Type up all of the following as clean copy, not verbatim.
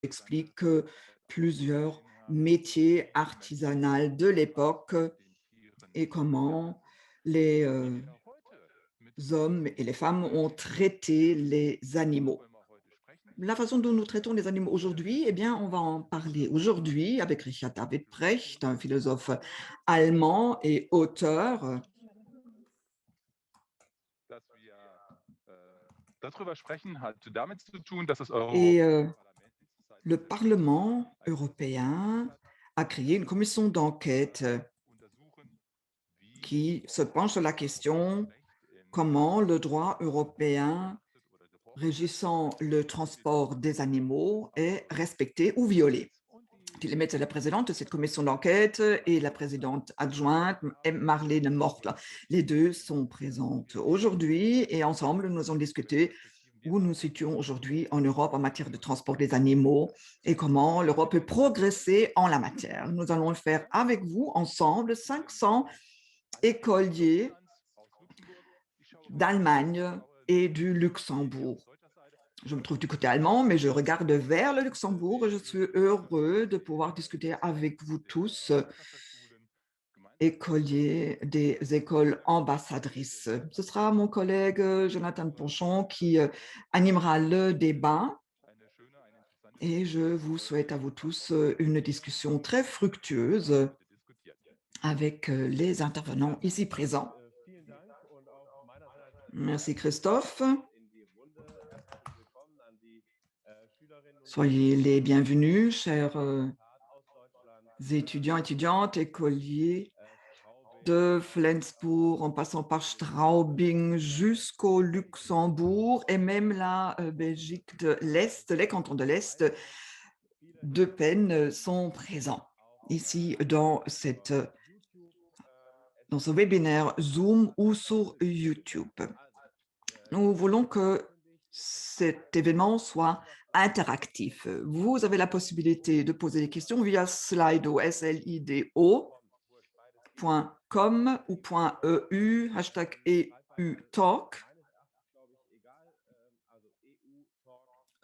explique plusieurs métiers artisanaux de l'époque et comment les euh, hommes et les femmes ont traité les animaux. La façon dont nous traitons les animaux aujourd'hui, eh bien, on va en parler aujourd'hui avec Richard David Precht, un philosophe allemand et auteur. Et euh, le Parlement européen a créé une commission d'enquête qui se penche sur la question comment le droit européen régissant le transport des animaux est respecté ou violé. Tilly Metz est la présidente de cette commission d'enquête et la présidente adjointe est Marlene Mortler. Les deux sont présentes aujourd'hui et ensemble, nous allons discuter où nous situons aujourd'hui en Europe en matière de transport des animaux et comment l'Europe peut progresser en la matière. Nous allons le faire avec vous ensemble, 500 écoliers d'Allemagne et du Luxembourg. Je me trouve du côté allemand, mais je regarde vers le Luxembourg et je suis heureux de pouvoir discuter avec vous tous, écoliers des écoles ambassadrices. Ce sera mon collègue Jonathan Ponchon qui euh, animera le débat et je vous souhaite à vous tous euh, une discussion très fructueuse avec euh, les intervenants ici présents. Merci Christophe. Soyez les bienvenus, chers euh, étudiants, étudiantes, écoliers de Flensbourg, en passant par Straubing jusqu'au Luxembourg et même la euh, Belgique de l'Est, les cantons de l'Est de Peine sont présents ici dans, cette, dans ce webinaire Zoom ou sur YouTube. Nous voulons que cet événement soit interactif. Vous avez la possibilité de poser des questions via Slido, S-L-I-D-O, .com ou .eu, hashtag EUTalk,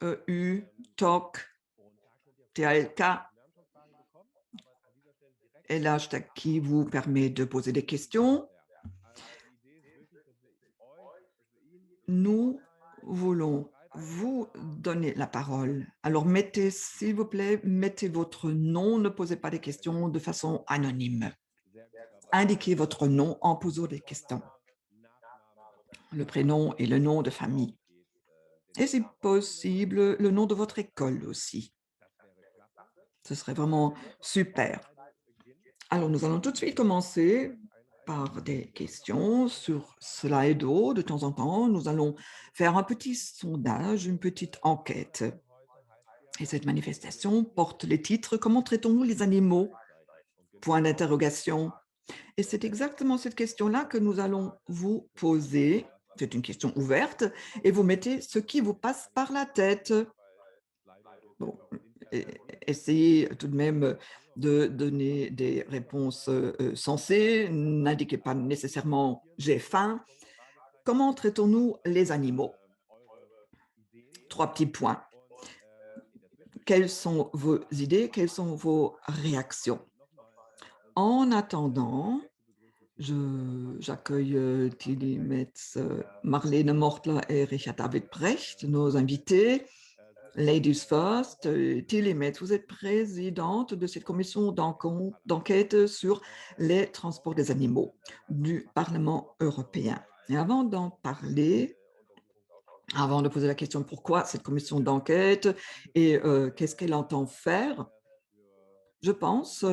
EU Talk, T-A-L-K, et l'hashtag qui vous permet de poser des questions. Nous voulons vous donner la parole. Alors mettez, s'il vous plaît, mettez votre nom, ne posez pas des questions de façon anonyme. Indiquez votre nom en posant des questions. Le prénom et le nom de famille. Et si possible, le nom de votre école aussi. Ce serait vraiment super. Alors, nous allons tout de suite commencer par des questions sur Slido. De temps en temps, nous allons faire un petit sondage, une petite enquête. Et cette manifestation porte les titres « Comment traitons-nous les animaux ?» Point d'interrogation. Et c'est exactement cette question-là que nous allons vous poser. C'est une question ouverte et vous mettez ce qui vous passe par la tête. Bon, essayez tout de même de donner des réponses euh, sensées. N'indiquez pas nécessairement « j'ai faim ». Comment traitons-nous les animaux Trois petits points. Quelles sont vos idées Quelles sont vos réactions En attendant, j'accueille euh, Tilly Metz, euh, Marlene Mortler et Richard David Precht, nos invités. Ladies first, euh, Tilly Metz, vous êtes présidente de cette commission d'enquête sur les transports des animaux du Parlement européen. Et avant d'en parler, avant de poser la question pourquoi cette commission d'enquête et euh, qu'est-ce qu'elle entend faire, je pense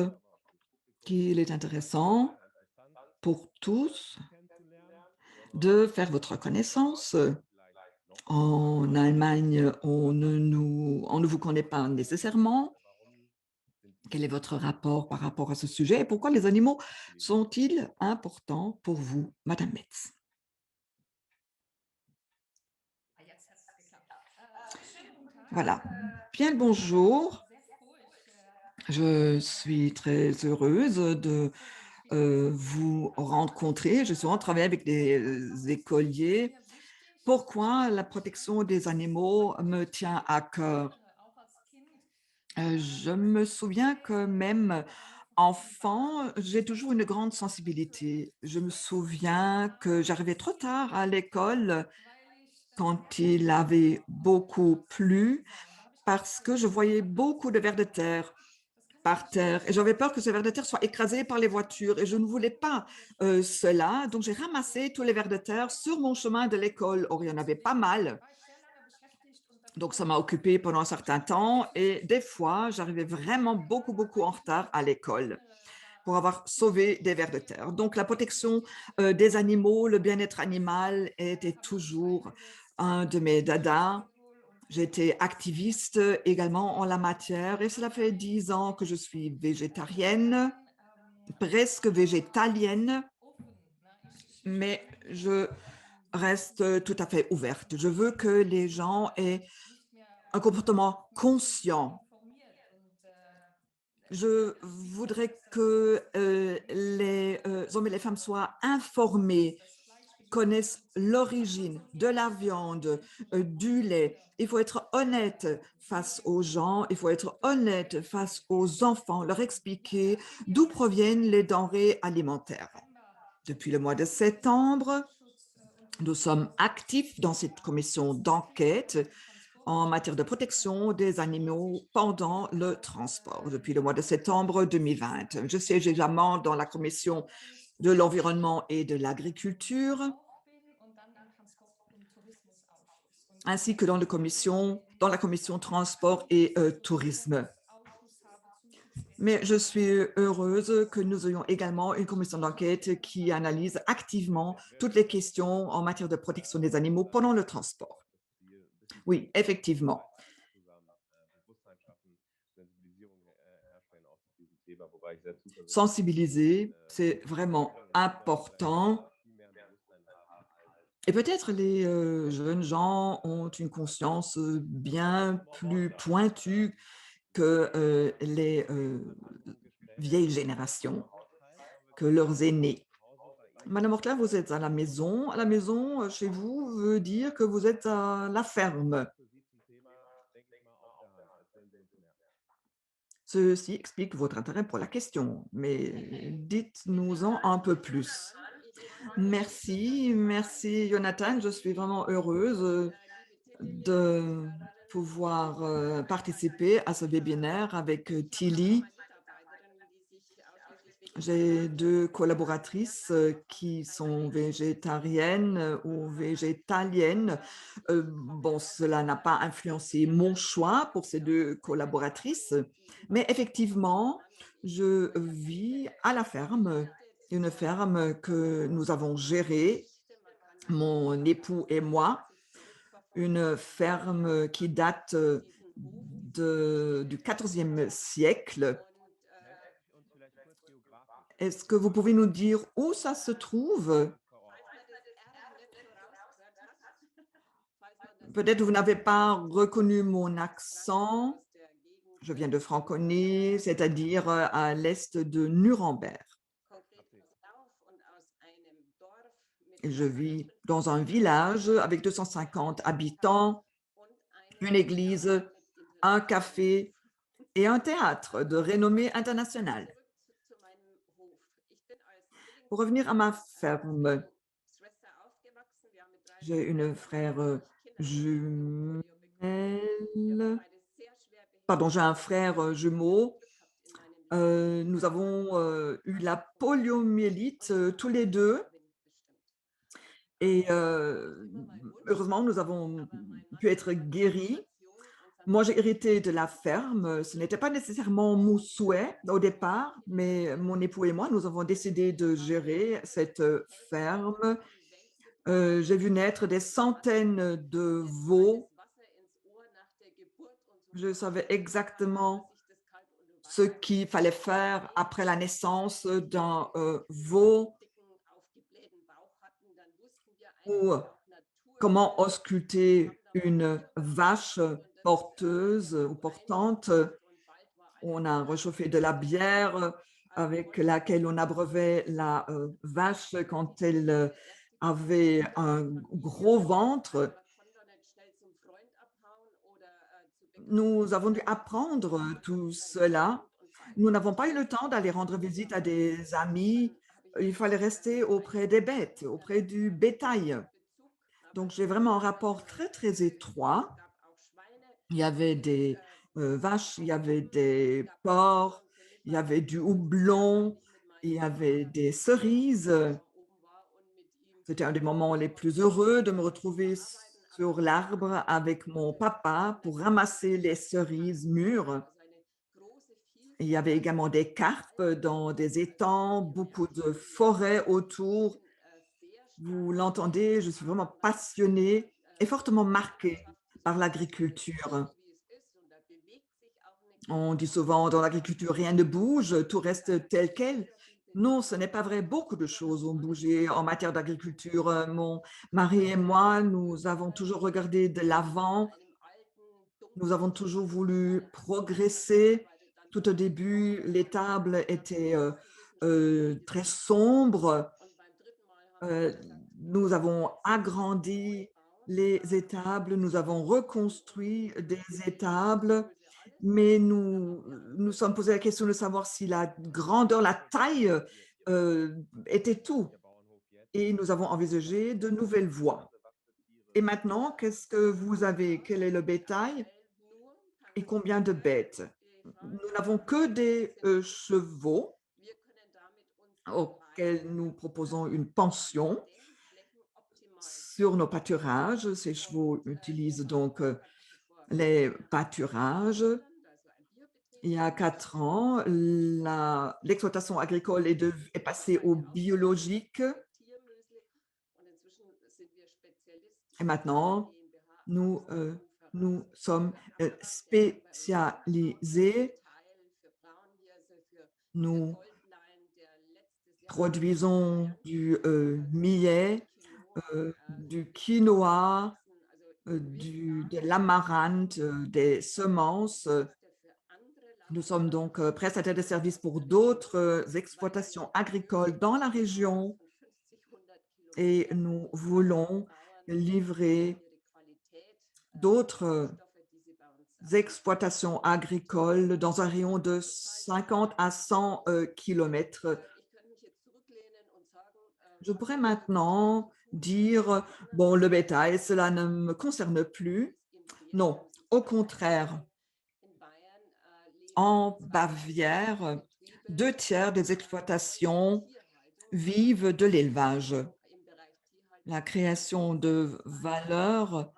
qu'il est intéressant pour tous de faire votre connaissance. En Allemagne, on ne, nous, on ne vous connaît pas nécessairement. Quel est votre rapport par rapport à ce sujet et pourquoi les animaux sont-ils importants pour vous, Madame Metz Voilà. Bien le bonjour. Je suis très heureuse de euh, vous rencontrer. Je souvent travaille avec des euh, écoliers. Pourquoi la protection des animaux me tient à cœur? Je me souviens que même enfant, j'ai toujours une grande sensibilité. Je me souviens que j'arrivais trop tard à l'école quand il avait beaucoup plu parce que je voyais beaucoup de vers de terre par terre et j'avais peur que ces vers de terre soient écrasés par les voitures et je ne voulais pas cela. Donc, j'ai ramassé tous les vers de terre sur mon chemin de l'école. Or, il y en avait pas mal. Donc, ça m'a occupée pendant un certain temps et des fois, j'arrivais vraiment beaucoup, beaucoup en retard à l'école pour avoir sauvé des vers de terre. Donc, la protection des animaux, le bien-être animal était toujours un de mes dadas. J'étais activiste également en la matière et cela fait 10 ans que je suis végétarienne, presque végétalienne, mais je reste tout à fait ouverte. Je veux que les gens aient un comportement conscient. Je voudrais que les hommes et les femmes soient informés, connaissent l'origine de la viande, du lait. Il faut être honnête face aux gens, il faut être honnête face aux enfants, leur expliquer d'où proviennent les denrées alimentaires. Depuis le mois de septembre, nous sommes actifs dans cette commission d'enquête en matière de protection des animaux pendant le transport depuis le mois de septembre 2020. Je siège également dans la commission de l'environnement et de l'agriculture, ainsi que dans la commission, dans la commission transport et tourisme. Mais je suis heureuse que nous ayons également une commission d'enquête qui analyse activement toutes les questions en matière de protection des animaux pendant le transport. Oui, effectivement. Sensibiliser, c'est vraiment important. Et peut-être les jeunes gens ont une conscience bien plus pointue que les vieilles générations, que leurs aînés. Madame Hortler, vous êtes à la maison. À la maison, chez vous, veut dire que vous êtes à la ferme. Ceci explique votre intérêt pour la question, mais dites-nous-en un peu plus. Merci, merci Jonathan. Je suis vraiment heureuse de pouvoir participer à ce webinaire avec Tilly. J'ai 2 collaboratrices qui sont végétariennes ou végétaliennes. Bon, cela n'a pas influencé mon choix pour ces 2 collaboratrices, mais effectivement, je vis à la ferme, une ferme que nous avons gérée, mon époux et moi, une ferme qui date du XIVe siècle. Est-ce que vous pouvez nous dire où ça se trouve? Peut-être vous n'avez pas reconnu mon accent. Je viens de Franconie, c'est-à-dire à l'est de Nuremberg. Je vis dans un village avec 250 habitants, une église, un café et un théâtre de renommée internationale. Pour revenir à ma ferme, j'ai une frère jumelle. Pardon, j'ai un frère jumeau. Nous avons eu la poliomyélite tous les deux. Et heureusement, nous avons pu être guéris. Moi, j'ai hérité de la ferme. Ce n'était pas nécessairement mon souhait au départ, mais mon époux et moi, nous avons décidé de gérer cette ferme. J'ai vu naître des centaines de veaux. Je savais exactement ce qu'il fallait faire après la naissance d'un veau ou comment ausculter une vache porteuse ou portante. On a réchauffé de la bière avec laquelle on abreuvait la vache quand elle avait un gros ventre. Nous avons dû apprendre tout cela. Nous n'avons pas eu le temps d'aller rendre visite à des amis. Il fallait rester auprès des bêtes, auprès du bétail. Donc, j'ai vraiment un rapport très, très étroit. Il y avait des euh, vaches, il y avait des porcs, il y avait du houblon, il y avait des cerises. C'était un des moments les plus heureux de me retrouver sur l'arbre avec mon papa pour ramasser les cerises mûres. Il y avait également des carpes dans des étangs, beaucoup de forêts autour. Vous l'entendez, je suis vraiment passionnée et fortement marquée par l'agriculture. On dit souvent dans l'agriculture, rien ne bouge, tout reste tel quel. Non, ce n'est pas vrai. Beaucoup de choses ont bougé en matière d'agriculture. Mon mari et moi, nous avons toujours regardé de l'avant. Nous avons toujours voulu progresser. Tout au début, les tables étaient euh, euh, très sombres. Euh, nous avons agrandi les étables, nous avons reconstruit des étables, mais nous nous sommes posé la question de savoir si la grandeur, la taille euh, était tout. Et nous avons envisagé de nouvelles voies. Et maintenant, qu'est-ce que vous avez Quel est le bétail et combien de bêtes Nous n'avons que des euh, chevaux auxquels nous proposons une pension sur nos pâturages. Ces chevaux utilisent donc euh, les pâturages. Il y a quatre ans, l'exploitation agricole est, de, est passée au biologique. Et maintenant, nous, euh, nous sommes euh, spécialisés. Nous produisons du euh, millet, euh, du quinoa, euh, du, de l'amarante, euh, des semences. Nous sommes donc prestataires de services pour d'autres exploitations agricoles dans la région et nous voulons livrer d'autres exploitations agricoles dans un rayon de 50 à 100 kilomètres. Je pourrais maintenant dire, bon, le bétail, cela ne me concerne plus. Non, au contraire, en Bavière, deux tiers des exploitations vivent de l'élevage. La création de valeur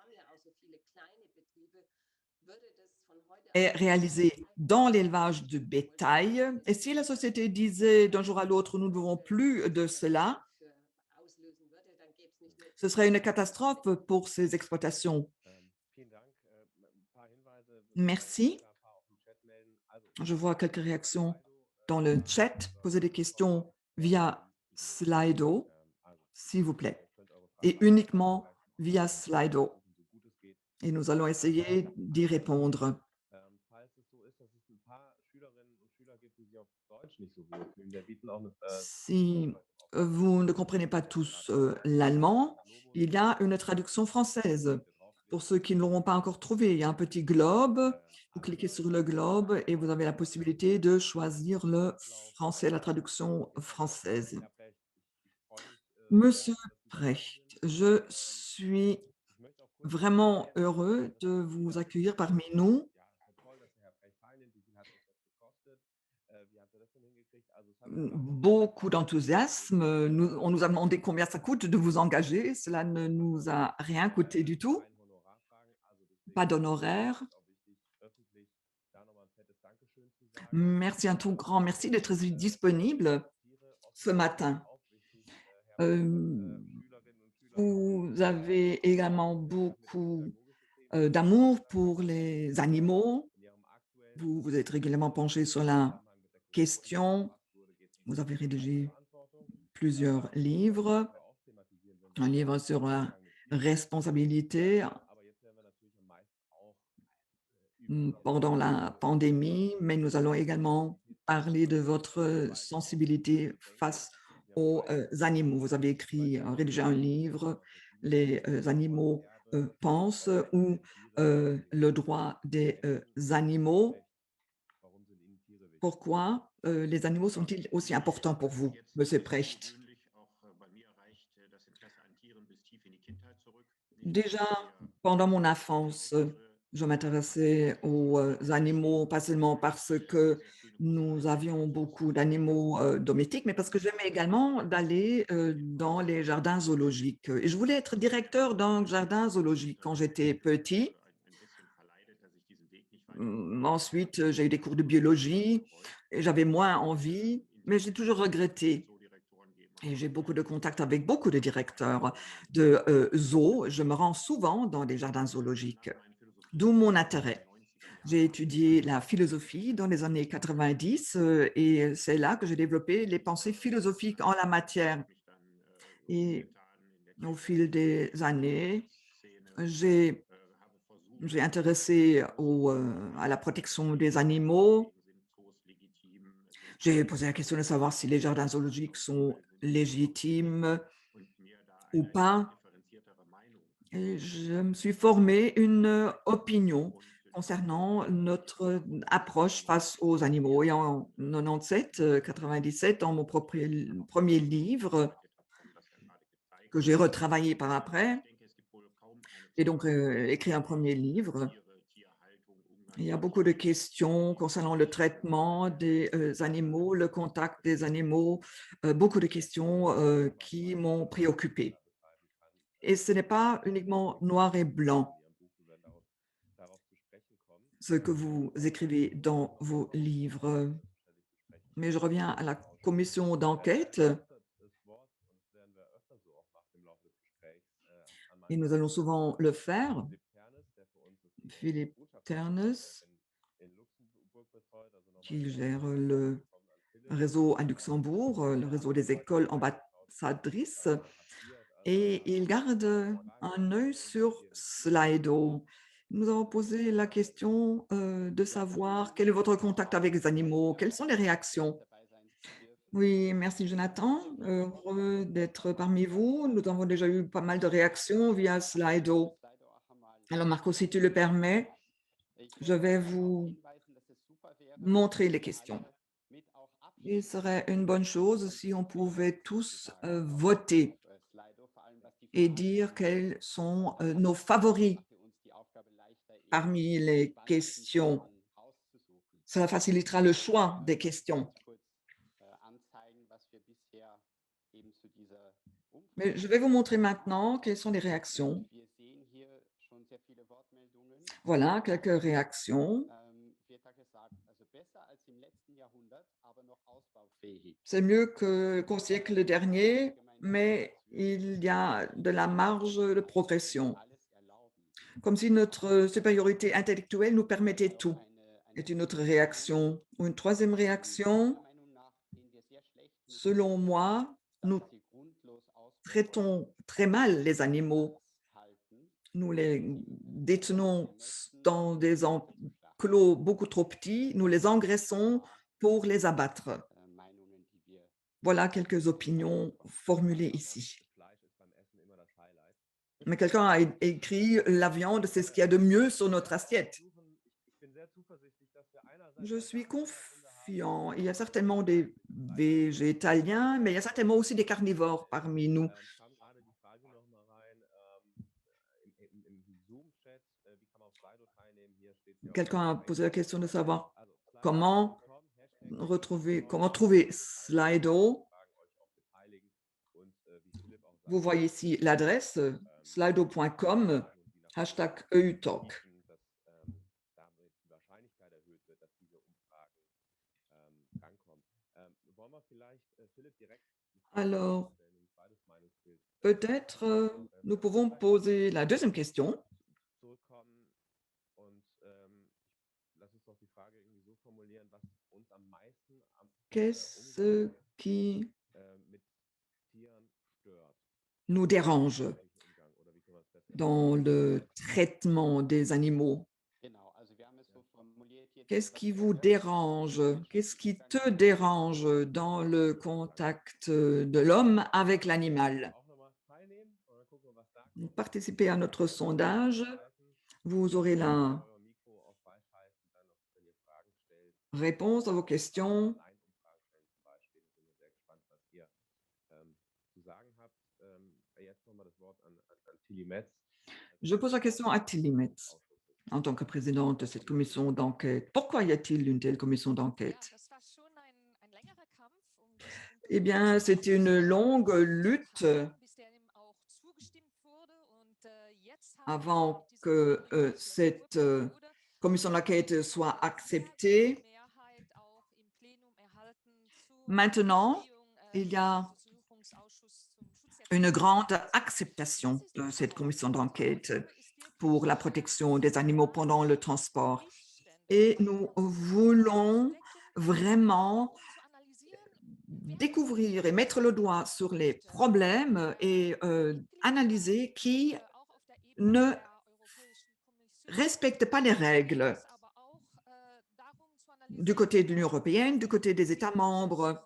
est réalisée dans l'élevage de bétail. Et si la société disait d'un jour à l'autre, nous ne voulons plus de cela, ce serait une catastrophe pour ces exploitations. Merci. Je vois quelques réactions dans le chat. Posez des questions via Slido, s'il vous plaît, et uniquement via Slido. Et nous allons essayer d'y répondre. Si vous ne comprenez pas tous euh, l'allemand, il y a une traduction française. Pour ceux qui ne l'auront pas encore trouvé, il y a un petit globe. Vous cliquez sur le globe et vous avez la possibilité de choisir le français, la traduction française. Monsieur Precht, je suis vraiment heureux de vous accueillir parmi nous. Beaucoup d'enthousiasme. Nous, on nous a demandé combien ça coûte de vous engager. Cela ne nous a rien coûté du tout. Pas d'honoraires. Merci, un tout grand merci d'être disponible ce matin. Euh, vous avez également beaucoup euh, d'amour pour les animaux. Vous vous êtes régulièrement penché sur la question. Vous avez rédigé plusieurs livres, un livre sur la responsabilité pendant la pandémie, mais nous allons également parler de votre sensibilité face aux euh, animaux. Vous avez écrit, euh, rédigé un livre, Les euh, animaux pense ou le droit des animaux. Pourquoi les animaux sont-ils aussi importants pour vous, Monsieur Precht? Déjà, pendant mon enfance, je m'intéressais aux animaux, pas seulement parce que nous avions beaucoup d'animaux domestiques, mais parce que j'aimais également d'aller dans les jardins zoologiques. Et je voulais être directeur d'un jardin zoologique quand j'étais petit. Ensuite, j'ai eu des cours de biologie et j'avais moins envie, mais j'ai toujours regretté. Et j'ai beaucoup de contacts avec beaucoup de directeurs de zoos. Je me rends souvent dans des jardins zoologiques, d'où mon intérêt. J'ai étudié la philosophie dans les années 90 et c'est là que j'ai développé les pensées philosophiques en la matière. Et au fil des années, j'ai intéressé à la protection des animaux. J'ai posé la question de savoir si les jardins zoologiques sont légitimes ou pas. Et je me suis formé une opinion concernant notre approche face aux animaux. Et en 97, 97, dans mon propre, premier livre, que j'ai retravaillé par après, j'ai donc écrit un premier livre. Il y a beaucoup de questions concernant le traitement des animaux, le contact des animaux, beaucoup de questions qui m'ont préoccupée. Et ce n'est pas uniquement noir et blanc ce que vous écrivez dans vos livres. Mais je reviens à la commission d'enquête. Et nous allons souvent le faire. Philippe Ternes, qui gère le réseau à Luxembourg, le réseau des écoles ambassadrices, et il garde un œil sur Slido. Nous avons posé la question de savoir quel est votre contact avec les animaux, quelles sont les réactions. Oui, merci Jonathan, heureux d'être parmi vous. Nous avons déjà eu pas mal de réactions via Slido. Alors Marco, si tu le permets, je vais vous montrer les questions. Il serait une bonne chose si on pouvait tous voter et dire quels sont nos favoris parmi les questions. Cela facilitera le choix des questions. Mais je vais vous montrer maintenant quelles sont les réactions. Voilà quelques réactions. C'est mieux qu'au siècle dernier, mais il y a de la marge de progression. Comme si notre supériorité intellectuelle nous permettait tout. Est une autre réaction. Ou une troisième réaction, selon moi, nous traitons très mal les animaux. Nous les détenons dans des enclos beaucoup trop petits, nous les engraissons pour les abattre. Voilà quelques opinions formulées ici. Mais quelqu'un a écrit « La viande, c'est ce qu'il y a de mieux sur notre assiette ». Je suis confiant. Il y a certainement des végétaliens, mais il y a certainement aussi des carnivores parmi nous. Quelqu'un a posé la question de savoir comment retrouver, comment trouver Slido. Vous voyez ici l'adresse slido.com, hashtag EUTalk. Alors, peut-être nous pouvons poser la deuxième question. Qu'est-ce qui nous dérange dans le traitement des animaux? Qu'est-ce qui vous dérange? Qu'est-ce qui te dérange dans le contact de l'homme avec l'animal? Participez à notre sondage. Vous aurez la réponse à vos questions. Je pose la question à Tilly Metz, en tant que présidente de cette commission d'enquête. Pourquoi y a-t-il une telle commission d'enquête? Eh bien, c'est une longue lutte avant que euh, cette euh, commission d'enquête soit acceptée. Maintenant, il y a une grande acceptation de cette commission d'enquête pour la protection des animaux pendant le transport. Et nous voulons vraiment découvrir et mettre le doigt sur les problèmes et euh, analyser qui ne respecte pas les règles du côté de l'Union européenne, du côté des États membres.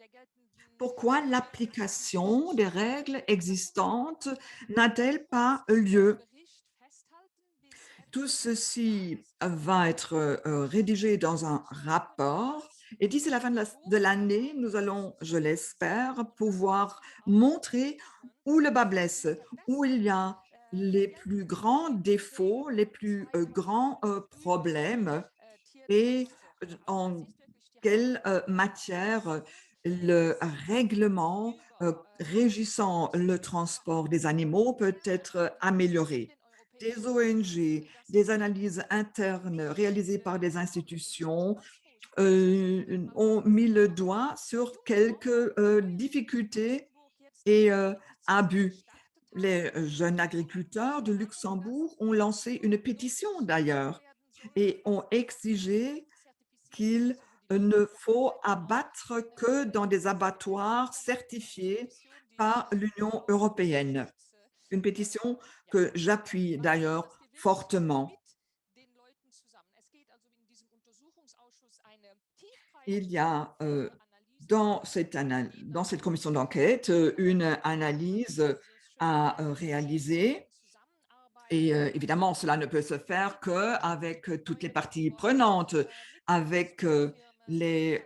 Pourquoi l'application des règles existantes n'a-t-elle pas lieu? Tout ceci va être euh, rédigé dans un rapport et d'ici la fin de l'année, nous allons, je l'espère, pouvoir montrer où le bât blesse, où il y a les plus grands défauts, les plus euh, grands euh, problèmes et en quelle matière le règlement régissant le transport des animaux peut être amélioré. Des ONG, des analyses internes réalisées par des institutions euh, ont mis le doigt sur quelques euh, difficultés et euh, abus. Les jeunes agriculteurs de Luxembourg ont lancé une pétition d'ailleurs et ont exigé qu'il ne faut abattre que dans des abattoirs certifiés par l'Union européenne. Une pétition que j'appuie d'ailleurs fortement. Il y a euh, dans cette, dans cette commission d'enquête euh, une analyse à euh, réaliser. Et évidemment, cela ne peut se faire qu'avec toutes les parties prenantes, avec les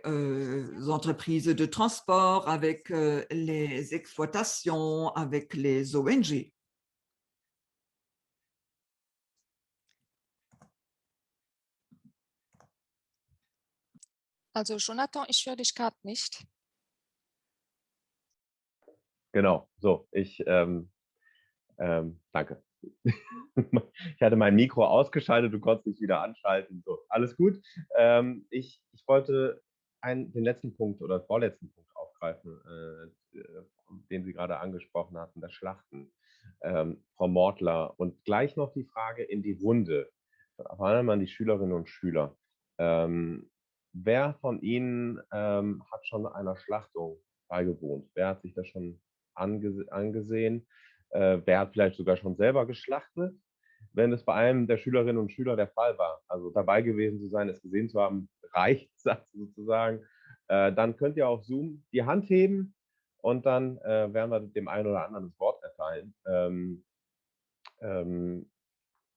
entreprises de transport, avec les exploitations, avec les ONG. Also Jonathan, ich höre dich gerade nicht. Genau, so, ich, ähm, ähm, danke. ich hatte mein Mikro ausgeschaltet, du konntest mich wieder anschalten. So, alles gut. Ähm, ich, ich wollte einen, den letzten Punkt oder vorletzten Punkt aufgreifen, äh, den Sie gerade angesprochen hatten, das Schlachten. Ähm, Frau Mortler, und gleich noch die Frage in die Runde, vor allem an die Schülerinnen und Schüler. Ähm, wer von Ihnen ähm, hat schon einer Schlachtung beigewohnt? Wer hat sich das schon ange angesehen? Äh, wer hat vielleicht sogar schon selber geschlachtet? Wenn es bei einem der Schülerinnen und Schüler der Fall war, also dabei gewesen zu sein, es gesehen zu haben, reicht sozusagen, äh, dann könnt ihr auf Zoom die Hand heben und dann äh, werden wir dem einen oder anderen das Wort erteilen. Ähm, ähm,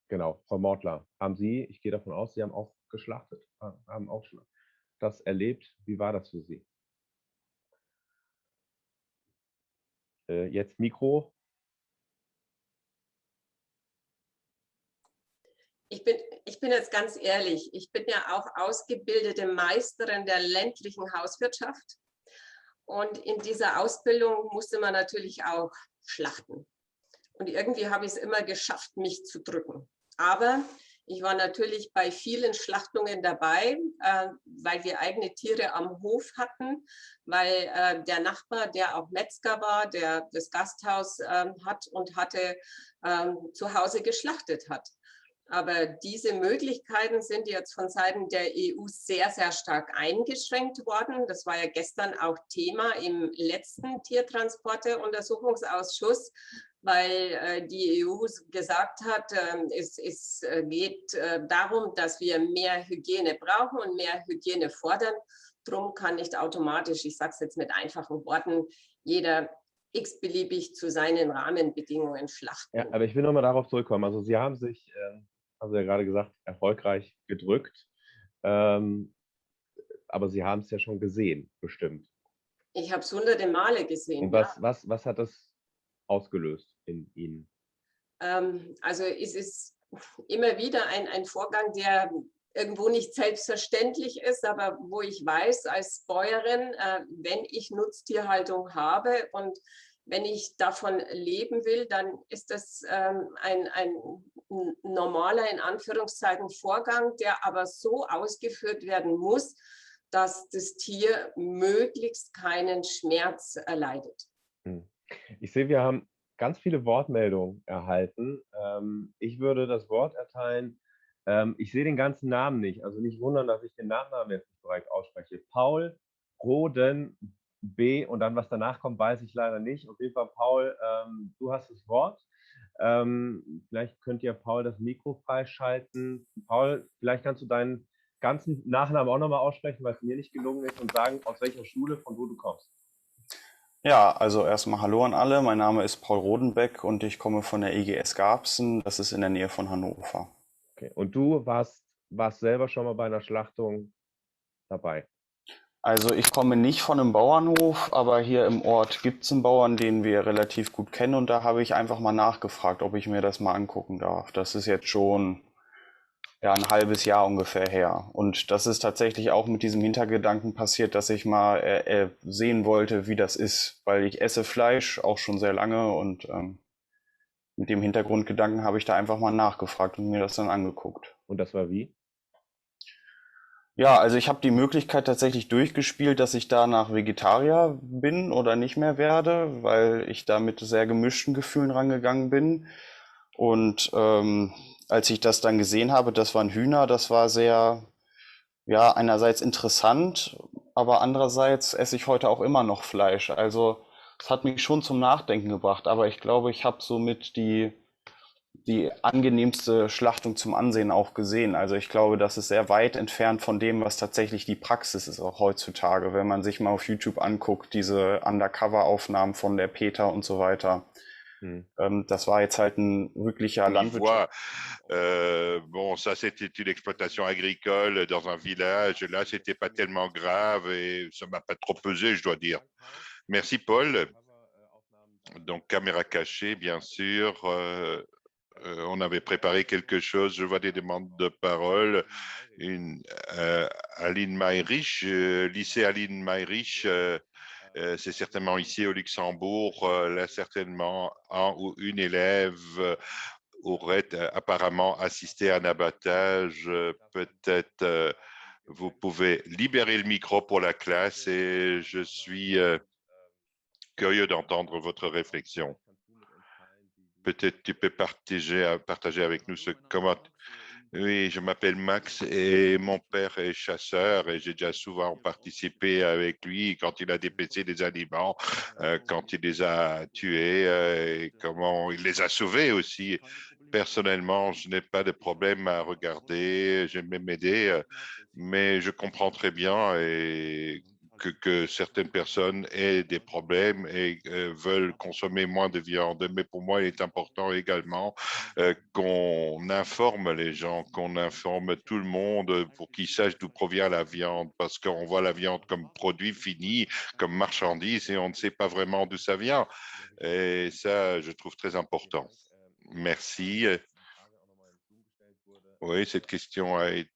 genau, Frau Mortler, haben Sie, ich gehe davon aus, Sie haben auch geschlachtet, äh, haben auch schon das erlebt. Wie war das für Sie? Äh, jetzt Mikro. Ich bin, ich bin jetzt ganz ehrlich, ich bin ja auch ausgebildete Meisterin der ländlichen Hauswirtschaft. Und in dieser Ausbildung musste man natürlich auch schlachten. Und irgendwie habe ich es immer geschafft, mich zu drücken. Aber ich war natürlich bei vielen Schlachtungen dabei, äh, weil wir eigene Tiere am Hof hatten, weil äh, der Nachbar, der auch Metzger war, der das Gasthaus äh, hat und hatte, ähm, zu Hause geschlachtet hat. Aber diese Möglichkeiten sind jetzt von Seiten der EU sehr, sehr stark eingeschränkt worden. Das war ja gestern auch Thema im letzten Tiertransporte-Untersuchungsausschuss, weil äh, die EU gesagt hat, ähm, es, es äh, geht äh, darum, dass wir mehr Hygiene brauchen und mehr Hygiene fordern. Drum kann nicht automatisch, ich sage es jetzt mit einfachen Worten, jeder x-beliebig zu seinen Rahmenbedingungen schlachten. Ja, aber ich will nochmal darauf zurückkommen. Also Sie haben sich, äh, haben Sie ja gerade gesagt, erfolgreich gedrückt. Ähm, aber Sie haben es ja schon gesehen, bestimmt. Ich habe es hunderte Male gesehen. Und was, ja. was, was hat das ausgelöst in Ihnen? Ähm, also es ist immer wieder ein, ein Vorgang, der irgendwo nicht selbstverständlich ist, aber wo ich weiß als Bäuerin, äh, wenn ich Nutztierhaltung habe und wenn ich davon leben will, dann ist das ähm, ein, ein normaler, in Anführungszeichen, Vorgang, der aber so ausgeführt werden muss, dass das Tier möglichst keinen Schmerz erleidet. Hm. Ich sehe, wir haben ganz viele Wortmeldungen erhalten. Ähm, ich würde das Wort erteilen. Ähm, ich sehe den ganzen Namen nicht, also nicht wundern, dass ich den Nachnamen jetzt nicht korrekt ausspreche. Paul Roden B und dann, was danach kommt, weiß ich leider nicht. Auf jeden Fall, Paul, ähm, du hast das Wort. Vielleicht könnt ihr Paul das Mikro freischalten. Paul, vielleicht kannst du deinen ganzen Nachnamen auch nochmal aussprechen, weil es mir nicht gelungen ist, und sagen, aus welcher Schule, von wo du kommst. Ja, also erstmal Hallo an alle. Mein Name ist Paul Rodenbeck und ich komme von der EGS Garbsen. Das ist in der Nähe von Hannover. Okay. Und du warst, warst selber schon mal bei einer Schlachtung dabei? Also ich komme nicht von einem Bauernhof, aber hier im Ort gibt es einen Bauern, den wir relativ gut kennen und da habe ich einfach mal nachgefragt, ob ich mir das mal angucken darf. Das ist jetzt schon ja, ein halbes Jahr ungefähr her. Und das ist tatsächlich auch mit diesem Hintergedanken passiert, dass ich mal äh, äh, sehen wollte, wie das ist, weil ich esse Fleisch auch schon sehr lange und ähm, mit dem Hintergrundgedanken habe ich da einfach mal nachgefragt und mir das dann angeguckt. Und das war wie? Ja, also ich habe die Möglichkeit tatsächlich durchgespielt, dass ich danach Vegetarier bin oder nicht mehr werde, weil ich da mit sehr gemischten Gefühlen rangegangen bin. Und ähm, als ich das dann gesehen habe, das waren Hühner, das war sehr, ja, einerseits interessant, aber andererseits esse ich heute auch immer noch Fleisch. Also es hat mich schon zum Nachdenken gebracht, aber ich glaube, ich habe somit die, die angenehmste Schlachtung zum Ansehen auch gesehen. Also ich glaube, das ist sehr weit entfernt von dem, was tatsächlich die Praxis ist, auch heutzutage. Wenn man sich mal auf YouTube anguckt, diese Undercover-Aufnahmen von der PETA und so weiter. Hm. Ähm, das war jetzt halt ein wirklicher Landwirtschaft. Euh, bon, ça c'était une exploitation agricole dans un village. Là, c'était pas tellement grave et ça m'a pas trop pesé, je dois dire. Merci, Paul. Donc, caméra cachée, bien sûr. Euh, euh, on avait préparé quelque chose. Je vois des demandes de parole. Une, euh, Aline Mayrich, euh, lycée Aline Mayrich, euh, euh, c'est certainement ici au Luxembourg. Euh, là, certainement, un ou une élève euh, aurait apparemment assisté à un abattage. Peut-être vous pouvez libérer le micro pour la classe et je suis curieux d'entendre votre réflexion. Peut-être tu peux partager, partager avec nous ce comment. Oui, je m'appelle Max et mon père est chasseur et j'ai déjà souvent participé avec lui quand il a dépêché des aliments, euh, quand il les a tués euh, et comment il les a sauvés aussi. Personnellement, je n'ai pas de problème à regarder, j'aime même aider, euh, mais je comprends très bien et que, que certaines personnes aient des problèmes et euh, veulent consommer moins de viande. Mais pour moi, il est important également euh, qu'on informe les gens, qu'on informe tout le monde pour qu'ils sachent d'où provient la viande, parce qu'on voit la viande comme produit fini, comme marchandise, et on ne sait pas vraiment d'où ça vient. Et ça, je trouve très important. Merci. Oui, cette question a été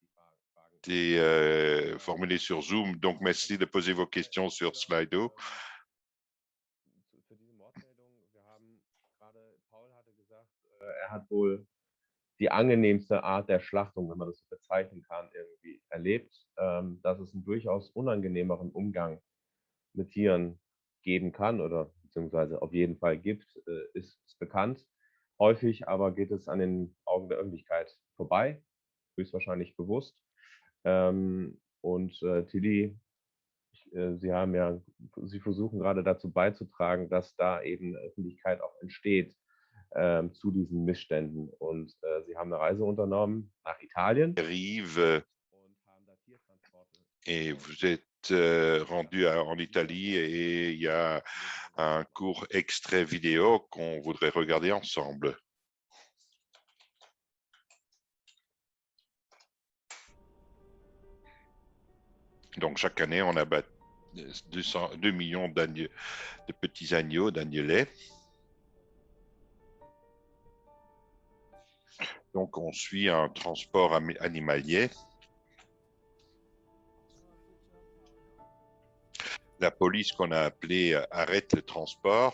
été euh, formulée sur Zoom. Donc, merci de poser vos questions sur Slido. Äh, er hat wohl die angenehmste Art der Schlachtung, wenn man das so bezeichnen kann, irgendwie erlebt, ähm, dass es einen durchaus unangenehmeren Umgang mit Tieren geben kann oder beziehungsweise auf jeden Fall gibt, äh, ist, ist bekannt. Häufig aber geht es an den Augen der Öffentlichkeit vorbei, höchstwahrscheinlich bewusst. Ähm, und äh, Tilly, äh, Sie haben ja, Sie versuchen gerade dazu beizutragen, dass da eben eine Öffentlichkeit auch entsteht ähm, zu diesen Missständen. Und äh, Sie haben eine Reise unternommen nach Italien. Rive. Et vous êtes. rendu en Italie et il y a un court extrait vidéo qu'on voudrait regarder ensemble. Donc chaque année, on abat 200, 2 millions de petits agneaux, d'agnelets. Donc on suit un transport animalier. La police qu'on a appelée euh, arrête le transport.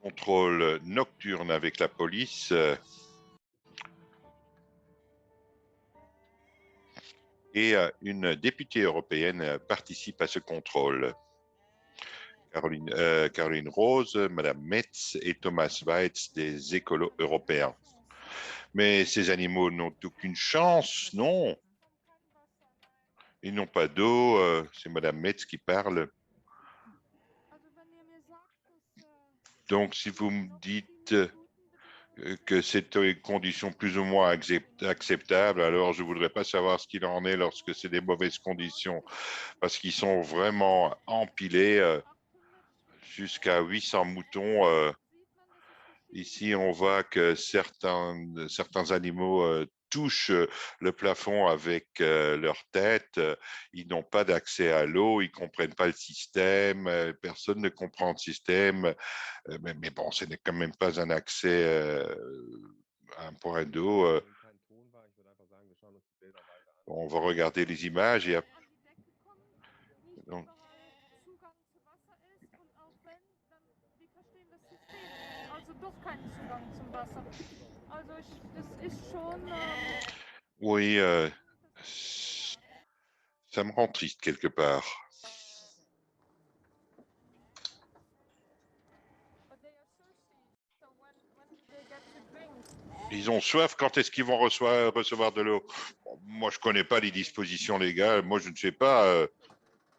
Contrôle nocturne avec la police. Et euh, une députée européenne participe à ce contrôle. Caroline, euh, Caroline Rose, Madame Metz et Thomas Weitz des écolos européens. Mais ces animaux n'ont aucune chance, non Ils n'ont pas d'eau, euh, c'est Madame Metz qui parle. Donc, si vous me dites que c'est une condition plus ou moins acceptable, alors je ne voudrais pas savoir ce qu'il en est lorsque c'est des mauvaises conditions, parce qu'ils sont vraiment empilés euh, jusqu'à 800 moutons. Euh. Ici, on voit que certains, certains animaux euh, touchent le plafond avec leur tête. Ils n'ont pas d'accès à l'eau, ils ne comprennent pas le système, personne ne comprend le système. Mais, mais bon, ce n'est quand même pas un accès à un point d'eau. On va regarder les images et donc, Oui, euh, ça me rend triste quelque part. Ils ont soif, quand est-ce qu'ils vont recevoir, recevoir de l'eau Moi, je ne connais pas les dispositions légales. Moi, je ne sais pas. Euh,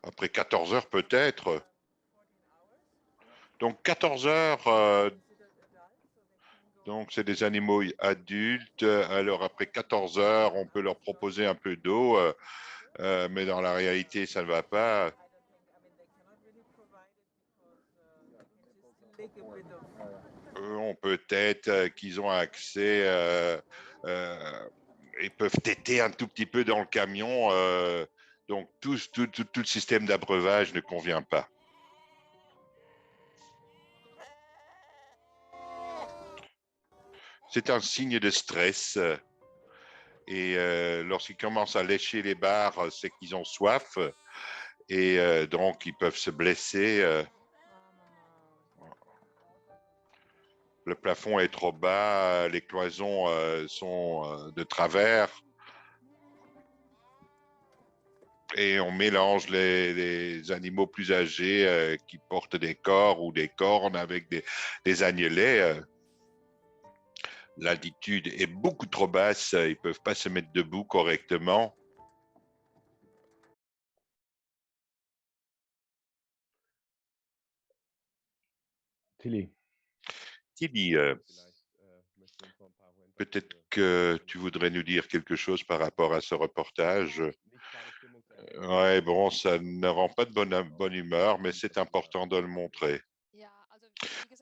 après 14 heures, peut-être. Donc, 14 heures, euh, donc, c'est des animaux adultes. Alors, après 14 heures, on peut leur proposer un peu d'eau, euh, euh, mais dans la réalité, ça ne va pas. On peut-être qu'ils ont accès euh, et peuvent téter un tout petit peu dans le camion. donc, tout, tout, tout, tout le système d'abreuvage ne convient pas. C'est un signe de stress. Et euh, lorsqu'ils commencent à lécher les barres, c'est qu'ils ont soif. Et euh, donc, ils peuvent se blesser. Euh. Le plafond est trop bas, les cloisons euh, sont euh, de travers. Et on mélange les, les animaux plus âgés euh, qui portent des corps ou des cornes avec des, des agnelets. Euh l'altitude est beaucoup trop basse, ils ne peuvent pas se mettre debout correctement. Tilly. Tilly, euh, peut-être que tu voudrais nous dire quelque chose par rapport à ce reportage. Ouais, bon, ça ne rend pas de bonne, bonne humeur, mais c'est important de le montrer.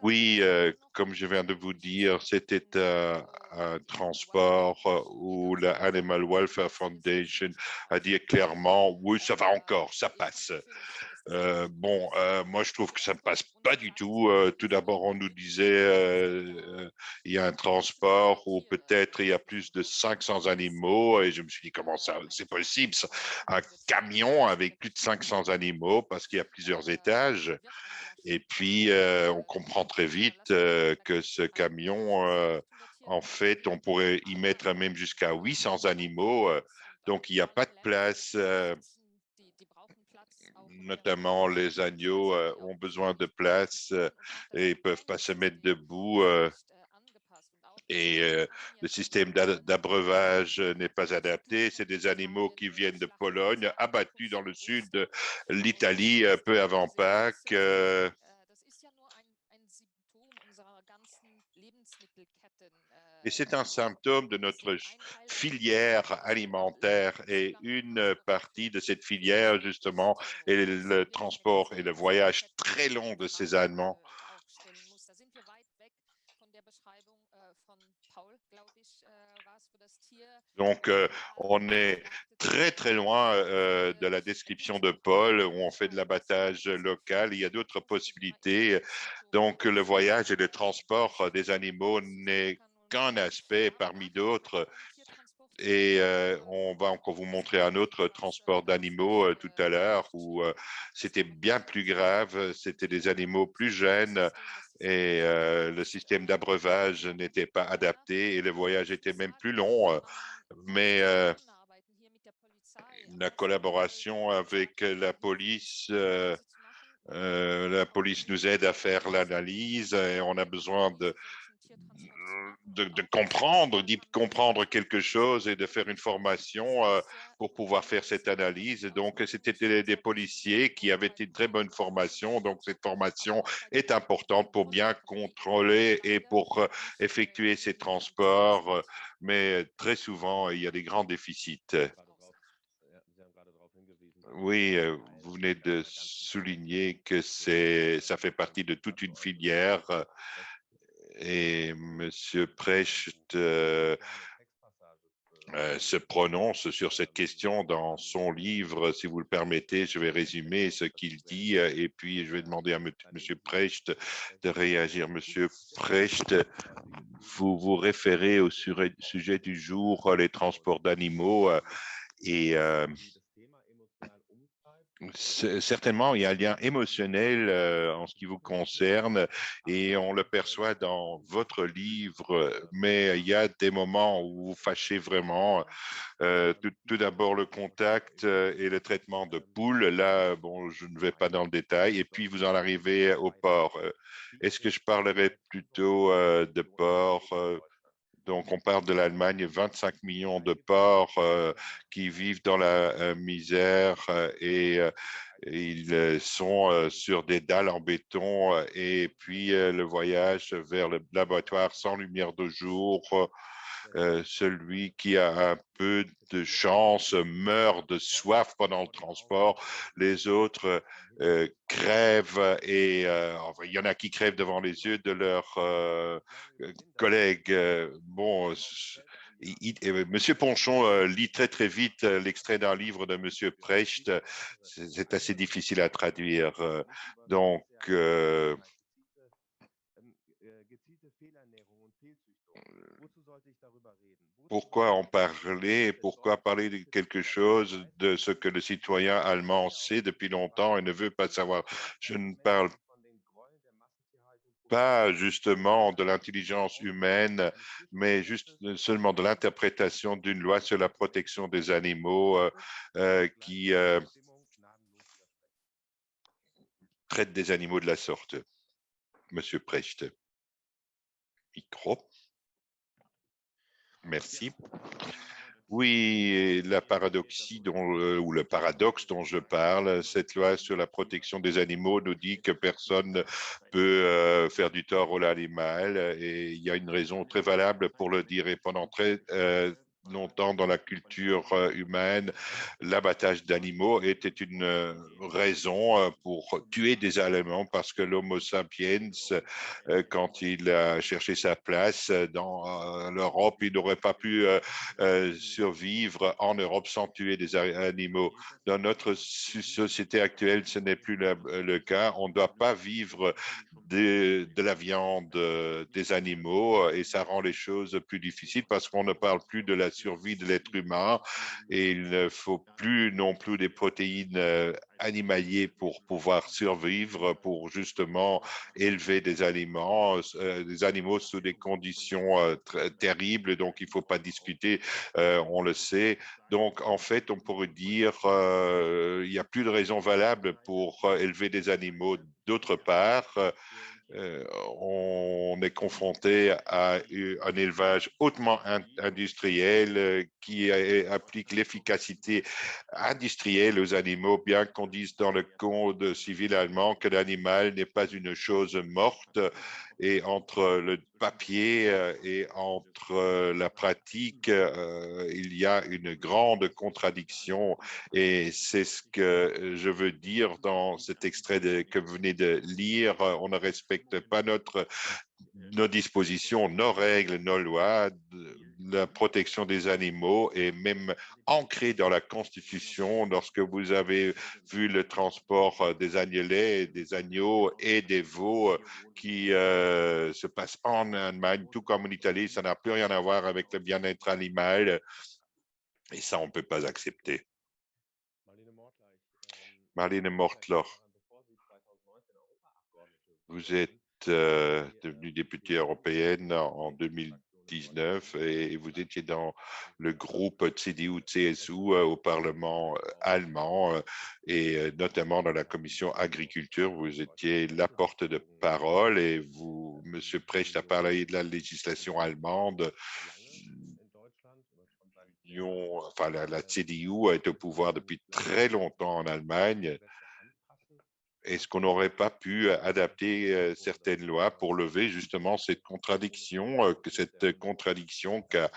Oui, euh, comme je viens de vous dire, c'était un, un transport euh, où la Animal Welfare Foundation a dit clairement, oui, ça va encore, ça passe. Euh, bon, euh, moi, je trouve que ça ne passe pas du tout. Euh, tout d'abord, on nous disait euh, il y a un transport où peut-être il y a plus de 500 animaux. Et je me suis dit, comment ça, c'est possible, ça Un camion avec plus de 500 animaux parce qu'il y a plusieurs étages. Et puis, euh, on comprend très vite euh, que ce camion, euh, en fait, on pourrait y mettre même jusqu'à 800 animaux. Euh, donc, il n'y a pas de place. Euh, notamment les agneaux euh, ont besoin de place euh, et ne peuvent pas se mettre debout. Euh, et euh, le système d'abreuvage n'est pas adapté. C'est des animaux qui viennent de Pologne, abattus dans le sud de l'Italie euh, peu avant Pâques. Euh, Et c'est un symptôme de notre filière alimentaire et une partie de cette filière, justement, est le transport et le voyage très long de ces aliments. Donc, on est très, très loin de la description de Paul où on fait de l'abattage local. Il y a d'autres possibilités. Donc, le voyage et le transport des animaux n'est qu'un aspect parmi d'autres. Et on va encore vous montrer un autre transport d'animaux tout à l'heure où c'était bien plus grave, c'était des animaux plus jeunes et le système d'abreuvage n'était pas adapté et le voyage était même plus long. Mais la collaboration avec la police, la police nous aide à faire l'analyse et on a besoin de comprendre, d'y comprendre quelque chose et de faire une formation pour pouvoir faire cette analyse. Donc, c'était des policiers qui avaient une très bonne formation. Donc, cette formation est importante pour bien contrôler et pour effectuer ces transports. Mais très souvent, il y a des grands déficits. Oui, vous venez de souligner que ça fait partie de toute une filière. Et Monsieur Precht se prononce sur cette question dans son livre. Si vous le permettez, je vais résumer ce qu'il dit et puis je vais demander à Monsieur Precht de réagir. Monsieur Precht, vous vous référez au sujet du jour, les transports d'animaux et certainement, il y a un lien émotionnel en ce qui vous concerne et on le perçoit dans votre livre, mais il y a des moments où vous fâchez vraiment. Tout d'abord, le contact et le traitement de poules. Là, bon, je ne vais pas dans le détail. Et puis, vous en arrivez au porc. Est-ce que je parlerai plutôt de porc? Donc, on parle de l'Allemagne, 25 millions de porcs qui vivent dans la misère et ils sont sur des dalles en béton et puis le voyage vers le laboratoire sans lumière de jour. Celui qui a un peu de chance meurt de soif pendant le transport, les autres crèvent et enfin, il y en a qui crèvent devant les yeux de leurs collègues. Bon, Monsieur Ponchon lit très, très vite l'extrait d'un livre de Monsieur Precht. C'est assez difficile à traduire. Donc, pourquoi en parler? Pourquoi parler de quelque chose de ce que le citoyen allemand sait depuis longtemps et ne veut pas savoir? Je ne parle pas justement de l'intelligence humaine, mais juste seulement de l'interprétation d'une loi sur la protection des animaux qui traite des animaux de la sorte. Monsieur Precht. Micro. Merci. Oui, la paradoxie dont, ou le paradoxe dont je parle, cette loi sur la protection des animaux nous dit que personne ne peut faire du tort à l'animal et il y a une raison très valable pour le dire. Et pendant très longtemps dans la culture humaine, l'abattage d'animaux était une raison pour tuer des aliments parce que l'Homo sapiens, quand il a cherché sa place dans l'Europe, il n'aurait pas pu survivre en Europe sans tuer des animaux. Dans notre société actuelle, ce n'est plus le cas. On ne doit pas vivre de la viande des animaux et ça rend les choses plus difficiles parce qu'on ne parle plus de la survie de l'être humain et il ne faut plus non plus des protéines animalières pour pouvoir survivre, pour justement élever des aliments, des animaux sous des conditions très terribles, donc il ne faut pas discuter, on le sait. Donc en fait, on pourrait dire il n'y a plus de raison valable pour élever des animaux d'autre part. On On est confronté à un élevage hautement industriel qui applique l'efficacité industrielle aux animaux, bien qu'on dise dans le code civil allemand que l'animal n'est pas une chose morte. Et entre le papier et entre la pratique, il y a une grande contradiction. Et c'est ce que je veux dire dans cet extrait que vous venez de lire. On ne respecte pas nos dispositions, nos règles, nos lois, la protection des animaux est même ancrée dans la Constitution. Lorsque vous avez vu le transport des agnelets, des agneaux et des veaux qui se passe en Allemagne, tout comme en Italie, ça n'a plus rien à voir avec le bien-être animal. Et ça, on ne peut pas accepter. Marlene Mortler, vous êtes devenue députée européenne en 2019 et vous étiez dans le groupe CDU-CSU au Parlement allemand et notamment dans la commission agriculture. Vous étiez la porte de parole et vous, Monsieur Precht, a parlé de la législation allemande. Enfin, la CDU est au pouvoir depuis très longtemps en Allemagne. Est-ce qu'on n'aurait pas pu adapter certaines lois pour lever justement cette contradiction, que cette contradiction qu'a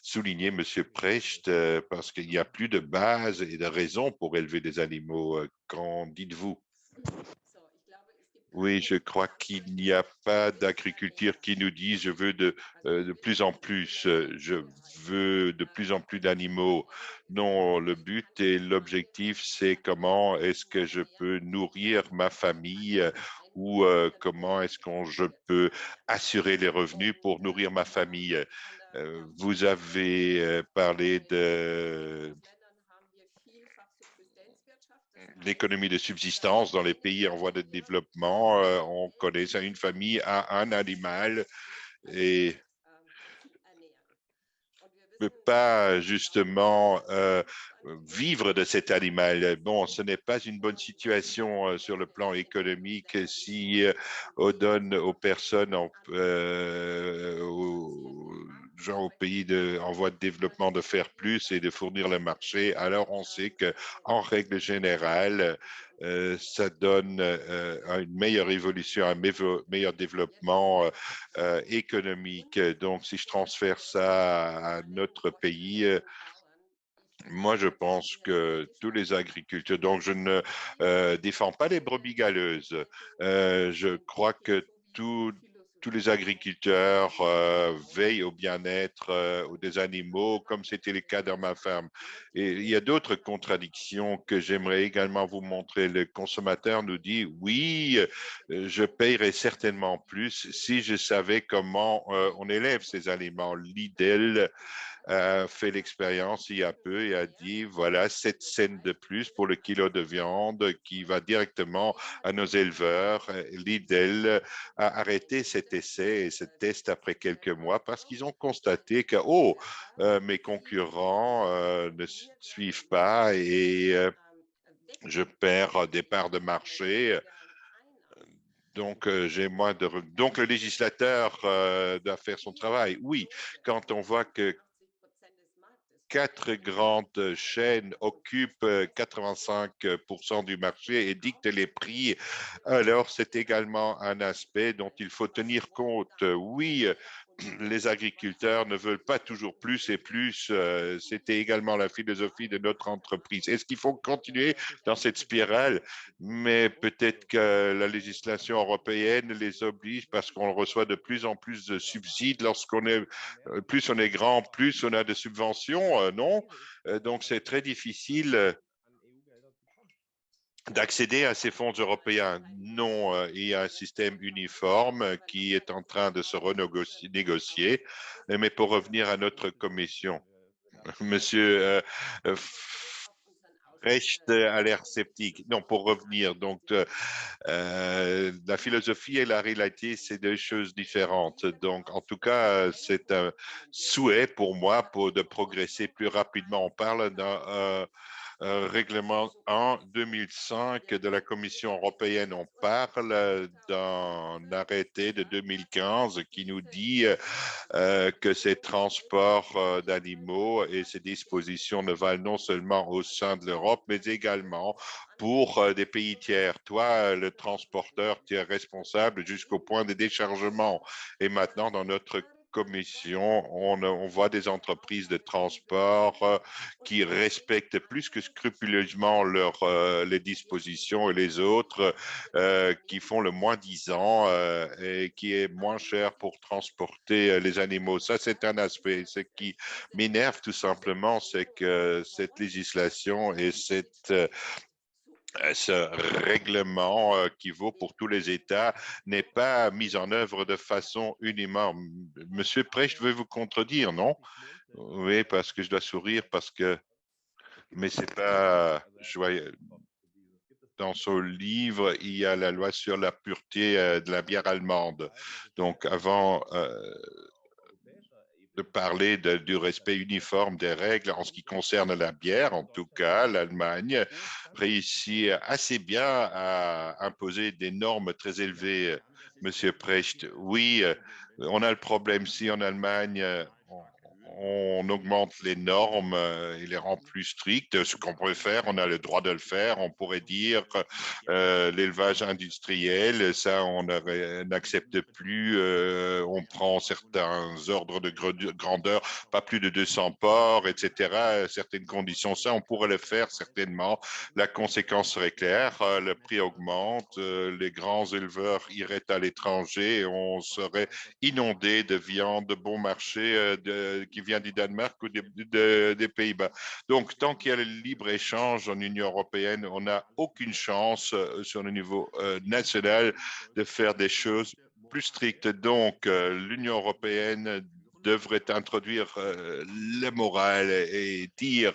souligné Monsieur Precht, parce qu'il n'y a plus de base et de raison pour élever des animaux. Qu'en dites-vous? Oui, je crois qu'il n'y a pas d'agriculture qui nous dit je veux de plus en plus, je veux de plus en plus d'animaux. Non, le but et l'objectif, c'est comment est-ce que je peux nourrir ma famille ou comment est-ce que je peux assurer les revenus pour nourrir ma famille. Vous avez parlé de l'économie de subsistance dans les pays en voie de développement. On connaît ça, une famille a un animal et ne peut pas justement vivre de cet animal. Bon, ce n'est pas une bonne situation sur le plan économique si on donne aux personnes, aux gens au pays en voie de développement de faire plus et de fournir le marché. Alors, on sait qu'en règle générale, ça donne une meilleure évolution, un meilleur développement économique. Donc, si je transfère ça à notre pays, moi, je pense que tous les agriculteurs, donc je ne défends pas les brebis galeuses. Je crois que tous les agriculteurs veillent au bien-être des animaux, comme c'était le cas dans ma ferme. Et il y a d'autres contradictions que j'aimerais également vous montrer. Le consommateur nous dit, oui, je payerais certainement plus si je savais comment on élève ces aliments. Lidl a fait l'expérience il y a peu et a dit, voilà, 7 cents de plus pour le kilo de viande qui va directement à nos éleveurs. Lidl a arrêté cet essai et ce test après quelques mois parce qu'ils ont constaté que, oh, mes concurrents ne suivent pas et je perds des parts de marché. Donc, j'ai moins de Donc, le législateur doit faire son travail. Oui, quand on voit que 4 grandes chaînes occupent 85% du marché et dictent les prix, alors c'est également un aspect dont il faut tenir compte. Oui, les agriculteurs ne veulent pas toujours plus et plus. C'était également la philosophie de notre entreprise. Est-ce qu'il faut continuer dans cette spirale? Mais peut-être que la législation européenne les oblige parce qu'on reçoit de plus en plus de subsides. Lorsqu'on est, plus on est grand, plus on a de subventions, non? Donc, c'est très difficile d'accéder à ces fonds européens. Non, il y a un système uniforme qui est en train de se renégocier. Mais pour revenir à notre commission, Monsieur Precht a l'air sceptique. Non, pour revenir, donc, la philosophie et la réalité, c'est deux choses différentes. Donc, en tout cas, c'est un souhait pour moi de progresser plus rapidement. On parle d'un Règlement 1 2005 de la Commission européenne, on parle d'un arrêté de 2015 qui nous dit que ces transports d'animaux et ces dispositions ne valent non seulement au sein de l'Europe, mais également pour des pays tiers. Toi, le transporteur, tu es responsable jusqu'au point des déchargements. Et maintenant, dans notre commission, on voit des entreprises de transport qui respectent plus que scrupuleusement les dispositions et les autres qui font le moins disant et qui est moins cher pour transporter les animaux. Ça, c'est un aspect. Ce qui m'énerve tout simplement, c'est que cette législation et ce règlement qui vaut pour tous les États n'est pas mis en œuvre de façon uniforme. Monsieur Precht veut vous contredire, non? Oui, parce que je dois sourire, parce que... Mais c'est pas joyeux. Dans son livre, il y a la loi sur la pureté de la bière allemande. Donc, avant de parler du respect uniforme des règles en ce qui concerne la bière, en tout cas, l'Allemagne réussit assez bien à imposer des normes très élevées. Monsieur Precht, oui, on a le problème si en Allemagne, on augmente les normes et les rend plus strictes, ce qu'on pourrait faire, on a le droit de le faire, on pourrait dire l'élevage industriel, ça on n'accepte plus, on prend certains ordres de grandeur, pas plus de 200 porcs, et cetera, certaines conditions, ça on pourrait le faire certainement, la conséquence serait claire, le prix augmente, les grands éleveurs iraient à l'étranger, on serait inondé de viande de bon marché qui vient du Danemark ou des Pays-Bas. Donc, tant qu'il y a le libre-échange en Union européenne, on n'a aucune chance sur le niveau national de faire des choses plus strictes. Donc, l'Union européenne devrait introduire la morale et dire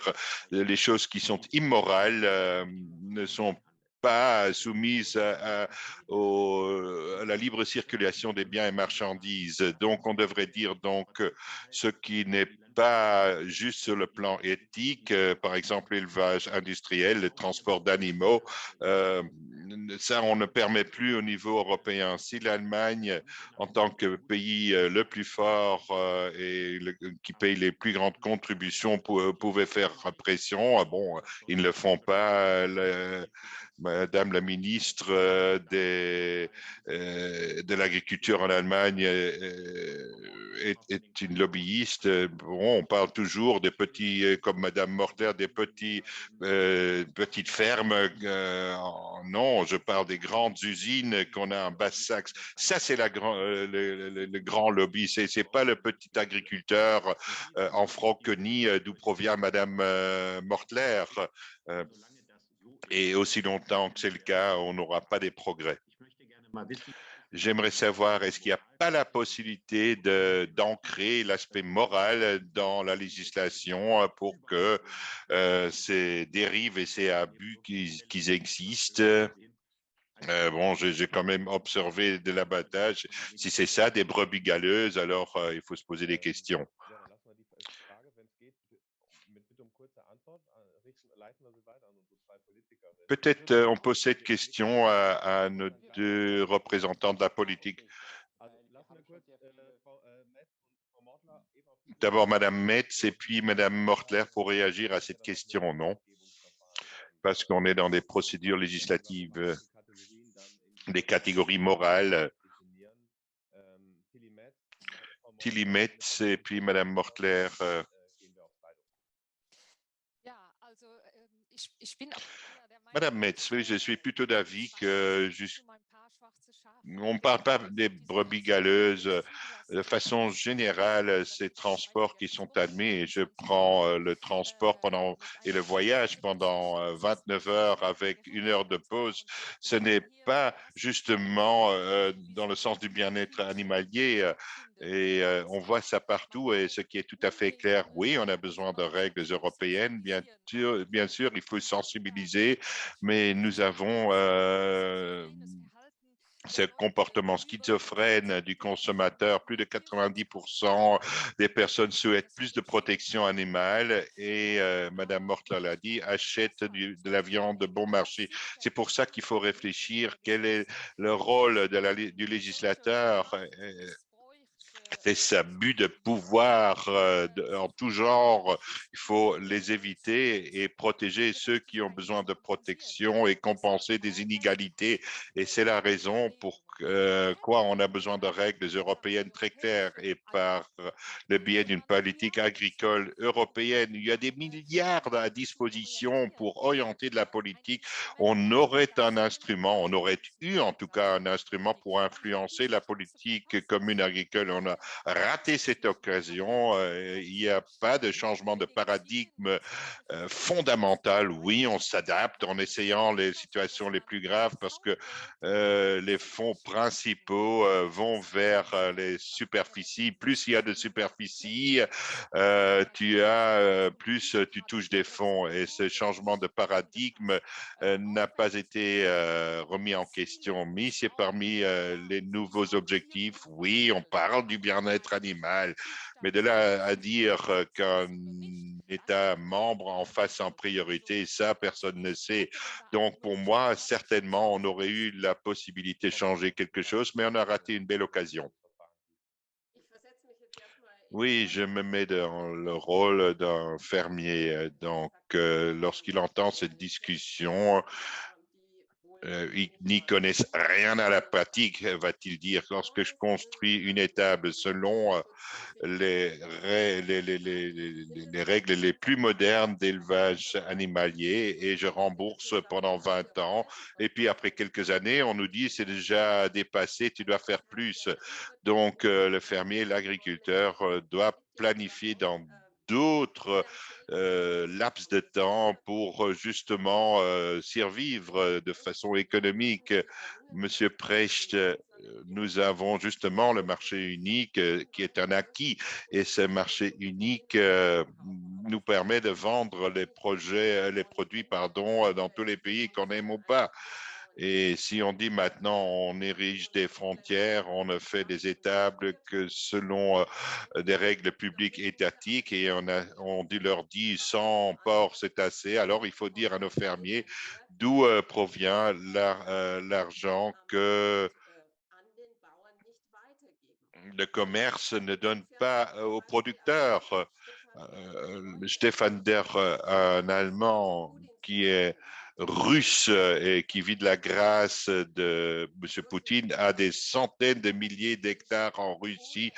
les choses qui sont immorales ne sont pas soumises à la libre circulation des biens et marchandises. Donc, on devrait dire donc ce qui n'est pas juste sur le plan éthique, par exemple l'élevage industriel, le transport d'animaux, ça on ne permet plus au niveau européen. Si l'Allemagne, en tant que pays le plus fort et qui paye les plus grandes contributions, pouvait faire pression, bon, ils ne le font pas. Madame la ministre de l'Agriculture en Allemagne est une lobbyiste. Bon, on parle toujours des petits, comme Madame Mortler, des petites fermes. Non, je parle des grandes usines qu'on a en Basse-Saxe. Ça, c'est le grand lobby. C'est pas le petit agriculteur en Franconie d'où provient Madame Mortler. Et aussi longtemps que c'est le cas, on n'aura pas des progrès. J'aimerais savoir, est-ce qu'il n'y a pas la possibilité d'ancrer l'aspect moral dans la législation pour que ces dérives et ces abus qui existent? Bon, j'ai quand même observé de l'abattage. Si c'est ça, des brebis galeuses, alors il faut se poser des questions. Peut-être on pose cette question à nos deux représentants de la politique. D'abord Madame Metz et puis Madame Mortler pour réagir à cette question, non? Parce qu'on est dans des procédures législatives, des catégories morales. Tilly Metz et puis Madame Mortler. Madame Metz, oui, je suis plutôt d'avis que juste, on ne parle pas des brebis galeuses. De façon générale, ces transports qui sont admis, et je prends le transport pendant et le voyage pendant 29 heures avec une heure de pause, ce n'est pas justement dans le sens du bien-être animalier. Et on voit ça partout, et ce qui est tout à fait clair, oui, on a besoin de règles européennes, bien sûr, bien sûr, il faut sensibiliser, mais nous avons Ce comportement schizophrène du consommateur, plus de 90% des personnes souhaitent plus de protection animale et, Madame Mortler l'a dit, achètent de la viande de bon marché. C'est pour ça qu'il faut réfléchir quel est le rôle de la, du législateur. Ces abus de pouvoir en tout genre, il faut les éviter et protéger ceux qui ont besoin de protection et compenser des inégalités. Et c'est la raison pour quoi on a besoin de règles européennes très claires et par le biais d'une politique agricole européenne. Il y a des milliards à disposition pour orienter de la politique. On aurait un instrument, on aurait eu en tout cas un instrument pour influencer la politique commune agricole. On a raté cette occasion. Il n'y a pas de changement de paradigme fondamental. Oui, on s'adapte en essayant les situations les plus graves parce que les fonds principaux vont vers les superficies. Plus il y a de superficies, tu as, plus tu touches des fonds. Et ce changement de paradigme n'a pas été remis en question. Mais c'est parmi les nouveaux objectifs. Oui, on parle du bien-être animal, mais de là à dire qu'un État membre en fasse en priorité, ça, personne ne sait. Donc, pour moi, certainement, on aurait eu la possibilité de changer quelque chose, mais on a raté une belle occasion. Oui, je me mets dans le rôle d'un fermier. Donc, lorsqu'il entend cette discussion, ils n'y connaissent rien à la pratique, va-t-il dire. Lorsque je construis une étable selon les, les, les, les, règles les plus modernes d'élevage animalier et je rembourse pendant 20 ans. Et puis après quelques années, on nous dit c'est déjà dépassé, tu dois faire plus. Donc le fermier, l'agriculteur doit planifier dans d'autres laps de temps pour justement survivre de façon économique. Monsieur Precht, nous avons justement le marché unique qui est un acquis et ce marché unique nous permet de vendre les projets, les produits, pardon, dans tous les pays qu'on aime ou pas. Et si on dit maintenant on érige des frontières, on ne fait des étables que selon des règles publiques étatiques et on, a, on dit, leur dit 100 porcs c'est assez, alors il faut dire à nos fermiers d'où provient l'argent que le commerce ne donne pas aux producteurs. Stéphane Der, un Allemand qui est russe et qui vit de la grâce de M. Poutine, a des centaines de milliers d'hectares en Russie.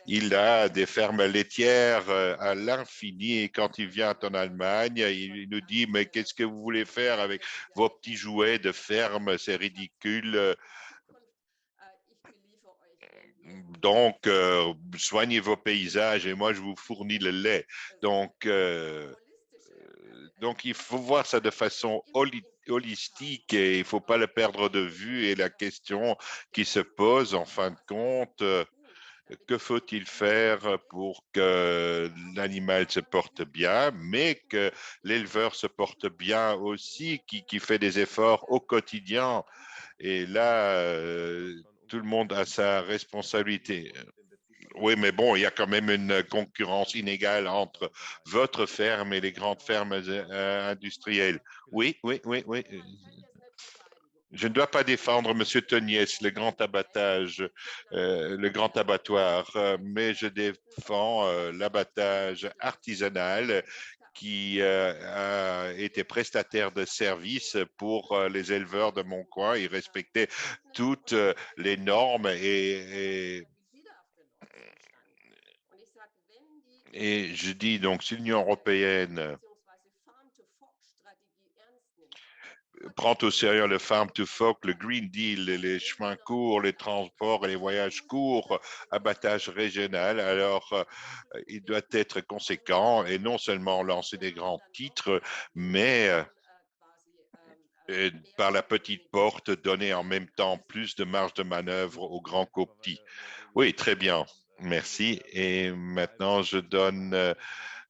Il a des fermes laitières à l'infini et quand il vient en Allemagne, il nous dit « Mais qu'est-ce que vous voulez faire avec vos petits jouets de ferme? C'est ridicule. » Donc, soignez vos paysages et moi, je vous fournis le lait. Donc, il faut voir ça de façon holistique et il ne faut pas le perdre de vue. Et la question qui se pose, en fin de compte, que faut-il faire pour que l'animal se porte bien, mais que l'éleveur se porte bien aussi, qui fait des efforts au quotidien. Et là, tout le monde a sa responsabilité. Oui, mais bon, il y a quand même une concurrence inégale entre votre ferme et les grandes fermes industrielles. Oui, oui, oui, oui. Je ne dois pas défendre Monsieur Tönnies, le grand abattage, le grand abattoir, mais je défends l'abattage artisanal qui a été prestataire de services pour les éleveurs de mon coin. Il respectait toutes les normes et je dis donc, si l'Union européenne prend au sérieux le farm to fork, le Green Deal, les chemins courts, les transports et les voyages courts, abattage régional, alors il doit être conséquent et non seulement lancer des grands titres, mais par la petite porte, donner en même temps plus de marge de manœuvre aux grands qu'aux petits. Oui, très bien. Merci. Et maintenant, je donne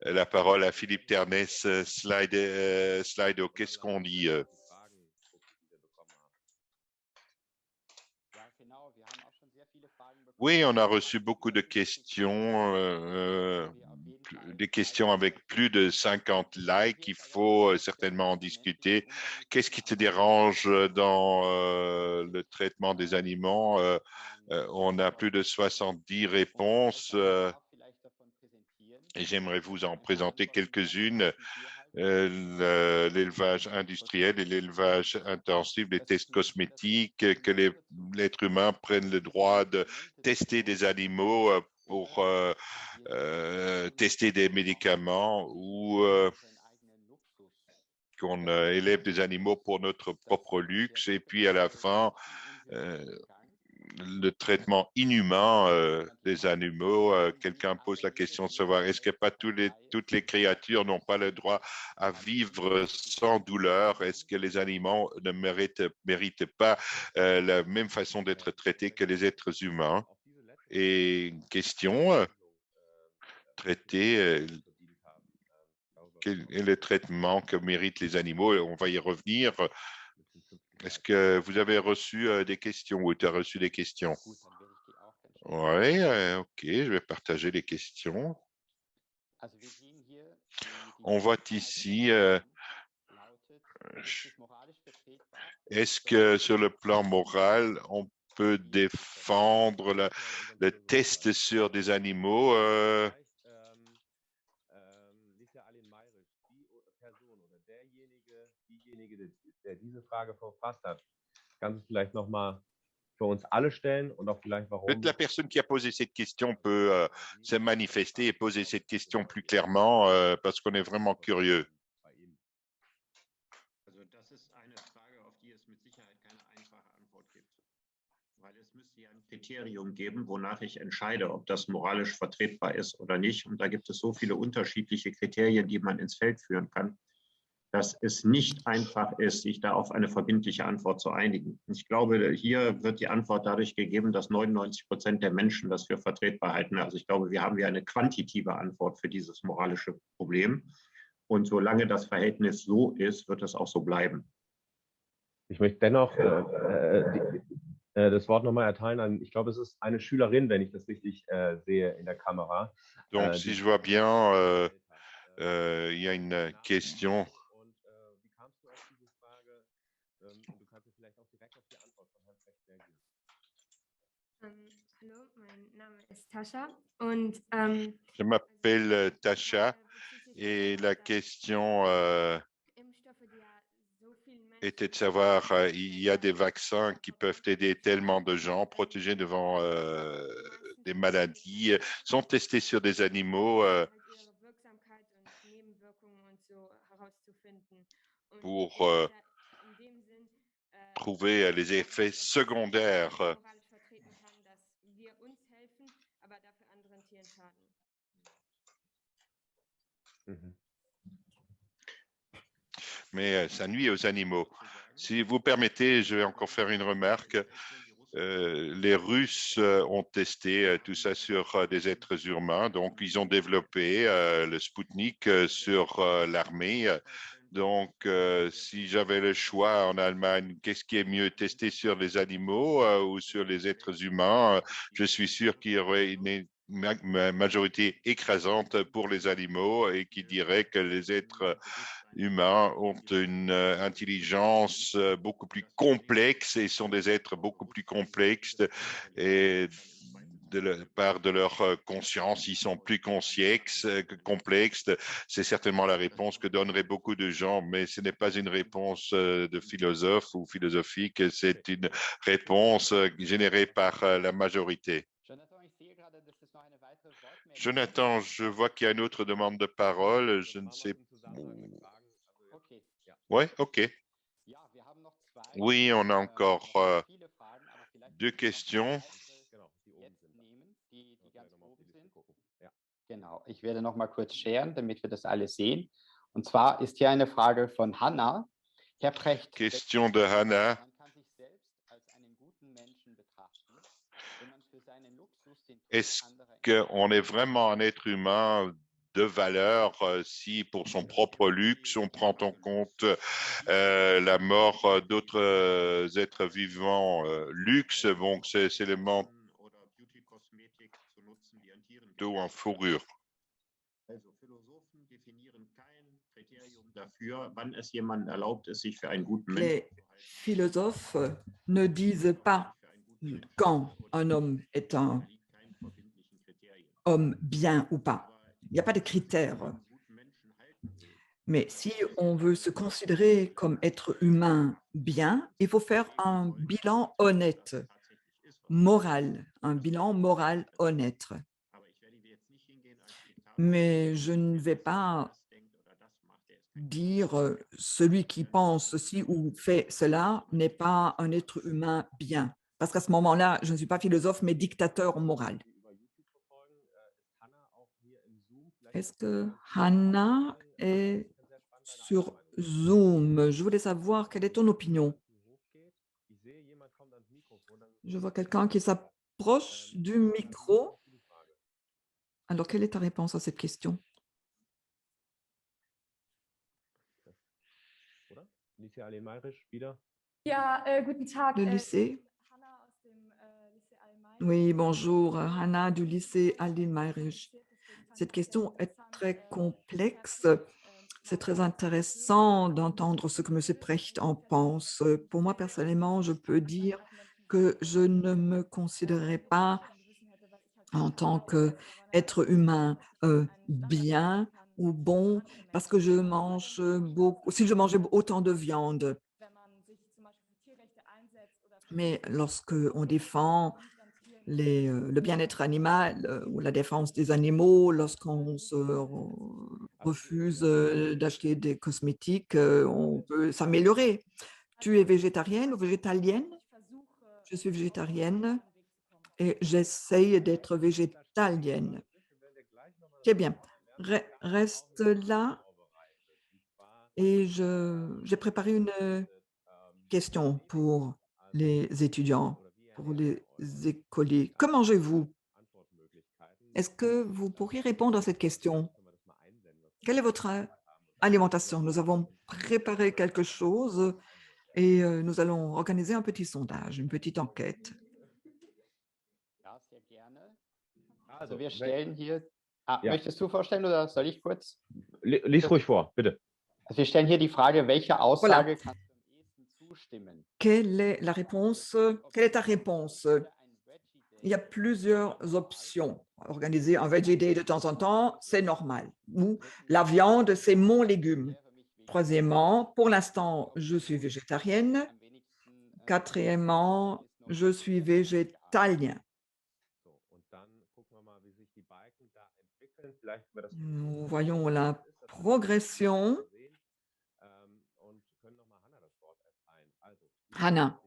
la parole à Philippe Ternès. Slide, Slido, qu'est-ce qu'on dit? Oui, on a reçu beaucoup de questions, euh, des questions avec plus de 50 likes. Il faut euh, certainement en discuter. Qu'est-ce qui te dérange dans euh, le traitement des animaux? Euh, on a plus de 70 réponses et j'aimerais vous en présenter quelques-unes. L'élevage industriel et l'élevage intensif, les tests cosmétiques, que l'être humain prenne le droit de tester des animaux pour euh, euh, tester des médicaments ou euh, qu'on élève des animaux pour notre propre luxe et puis à la fin, le traitement inhumain des animaux. Quelqu'un pose la question de savoir est-ce que pas tous les, toutes les créatures n'ont pas le droit à vivre sans douleur? Est-ce que les animaux ne méritent, méritent pas la même façon d'être traités que les êtres humains? Et une question, euh, traiter euh, quel est le traitement que méritent les animaux? On va y revenir. Est-ce que vous avez reçu euh, des questions ou tu as reçu des questions? Oui, ok, je vais partager les questions. On voit ici, est-ce que sur le plan moral, on peut défendre le, le test sur des animaux? Euh, der diese Frage verfasst hat, kannst du vielleicht noch mal für uns alle stellen und auch vielleicht warum. Peut-être la personne qui a posé cette question peut euh, se manifester et poser cette question plus clairement euh, parce qu'on est vraiment curieux. Also das ist eine Frage, auf die es mit Sicherheit keine einfache Antwort gibt. Weil es müsste ja ein Kriterium geben, wonach ich entscheide, ob das moralisch vertretbar ist oder nicht. Und da gibt es so viele unterschiedliche Kriterien, die man ins Feld führen kann, dass es nicht einfach ist, sich da auf eine verbindliche Antwort zu einigen. Ich glaube, hier wird die Antwort dadurch gegeben, dass 99% der Menschen das für vertretbar halten. Also ich glaube, wir haben hier eine quantitative Antwort für dieses moralische Problem. Und solange das Verhältnis so ist, wird es auch so bleiben. Ich möchte dennoch äh, äh, die, äh, das Wort nochmal erteilen an, ich glaube, es ist eine Schülerin, wenn ich das richtig äh, sehe in der Kamera. Donc, Äh, si die je vois bien, euh, euh, il y a une question. Und äh, wie kamst du auf diese Frage? Ähm, und du kannst ja vielleicht auch direkt auf die Antwort von Herrn Precht reagieren. Ähm, hallo, mein Name ist Tascha und ähm, Je m'appelle euh, Tasha et la question euh, Impfstoffe, die ja so vielen Menschen était de savoir, euh, il y a des vaccins qui peuvent aider tellement de gens, protéger devant euh, des maladies, sont testés sur des animaux euh, halt ihre Wirksamkeit und Nebenwirkungen und so herauszufinden. Und pour es euh, ist ja in dem Sinn äh, trouver euh, les ob effets man das secondaires. moralisch vertreten kann, dass wir uns helfen, aber dafür anderen Tieren schaden. Mhm. Mais euh, ça nuit aux animaux. Si vous permettez, je vais encore faire une remarque. Euh, les Russes euh, ont testé euh, tout ça sur euh, des êtres humains. Donc, ils ont développé euh, le Spoutnik euh, sur euh, l'armée. Donc, euh, si j'avais le choix en Allemagne, qu'est-ce qui est mieux testé sur les animaux euh, ou sur les êtres humains? Je suis sûr qu'il y aurait une ma- ma- majorité écrasante pour les animaux et qui dirait que les êtres humains ont une euh, intelligence euh, beaucoup plus complexe et sont des êtres beaucoup plus complexes et de la part de leur euh, conscience, ils sont plus conscients, complexes. C'est certainement la réponse que donneraient beaucoup de gens, mais ce n'est pas une réponse euh, de philosophe ou philosophique, c'est une réponse euh, générée par euh, la majorité. Jonathan, ich sehe gerade, dass es noch eine weitere Wortmeldung Jonathan, je vois qu'il y a une autre demande de parole. Je Das ne waren sais. noch im Zusammenhang mit Fragen. Also jetzt, Okay. ja. Oui, OK. Ja, wir haben noch zwei, Oui, on a ähm, encore noch euh, viele Fragen, aber vielleicht deux können wir noch questions. eine weitere Genau, die oben jetzt sind dann. nehmen, die, die Können wir ganz nochmal auf oben die Liste sind. gucken. Ja. Genau, ich werde noch mal kurz sharen, damit wir das alle sehen. Und zwar ist hier eine Frage von Hanna. Herr Precht, Question de Hannah. man kann sich selbst als einen guten Menschen betrachten, wenn man für seinen Luxus den Tod Est-ce anderer in qu'on est vraiment un être humain de valeur euh, si pour son propre luxe, on prend en compte euh, la mort euh, d'autres euh, êtres vivants euh, luxe, bon, c'est c'est le Ou en fourrure. Les philosophes ne disent pas quand un homme est un homme bien ou pas. Il n'y a pas de critères. Mais si on veut se considérer comme être humain bien, il faut faire un bilan honnête, moral, un bilan moral honnête. Mais je ne vais pas dire celui qui pense ceci ou fait cela n'est pas un être humain bien. Parce qu'à ce moment-là, je ne suis pas philosophe, mais dictateur moral. Est-ce que Hannah est sur Zoom? Je voulais savoir quelle est ton opinion. Je vois quelqu'un qui s'approche du micro. Alors, quelle est ta réponse à cette question? Äh, Le lycée? Oui, bonjour, Hannah du lycée Aline Mayrisch. Cette question est très complexe. C'est très intéressant d'entendre ce que M. Precht en pense. Pour moi, personnellement, je peux dire que je ne me considérerais pas en tant qu'être humain bien ou bon parce que je mange beaucoup, si je mangeais autant de viande. Mais lorsque on défend les, le bien-être animal ou la défense des animaux, lorsqu'on se refuse d'acheter des cosmétiques, on peut s'améliorer. Tu es végétarienne ou végétalienne? Je suis végétarienne et j'essaye d'être végétalienne. C'est bien. Reste là et j'ai préparé une question pour les étudiants, pour les écoliers. Que mangez-vous? Est-ce que vous pourriez répondre à cette question? Quelle est votre alimentation? Nous avons préparé quelque chose et nous allons organiser un petit sondage, une petite enquête. Ja, sehr gerne. Also wir stellen hier, ah, ja. möchtest du vorstellen oder soll ich kurz? Lies ruhig vor, bitte. Also wir stellen hier die Frage, welche Aussage voilà. kannst du am ehesten zustimmen? Quelle est la réponse? Quelle est ta réponse? Il y a plusieurs options. Organiser un veggie day de temps en temps, c'est normal. Ou la viande, c'est mon légume. Troisièmement, pour l'instant, je suis végétarienne. Quatrièmement, je suis végétalien. Nous voyons la progression. Hannah,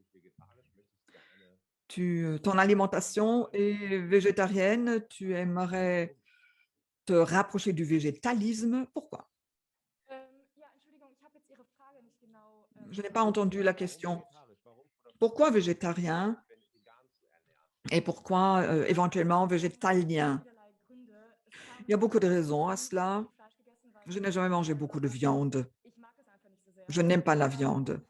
ton alimentation est végétarienne, tu aimerais te rapprocher du végétalisme. Pourquoi? Je n'ai pas entendu la question. Pourquoi végétarien et pourquoi éventuellement végétalien? Il y a beaucoup de raisons à cela. Je n'ai jamais mangé beaucoup de viande. Je n'aime pas la viande.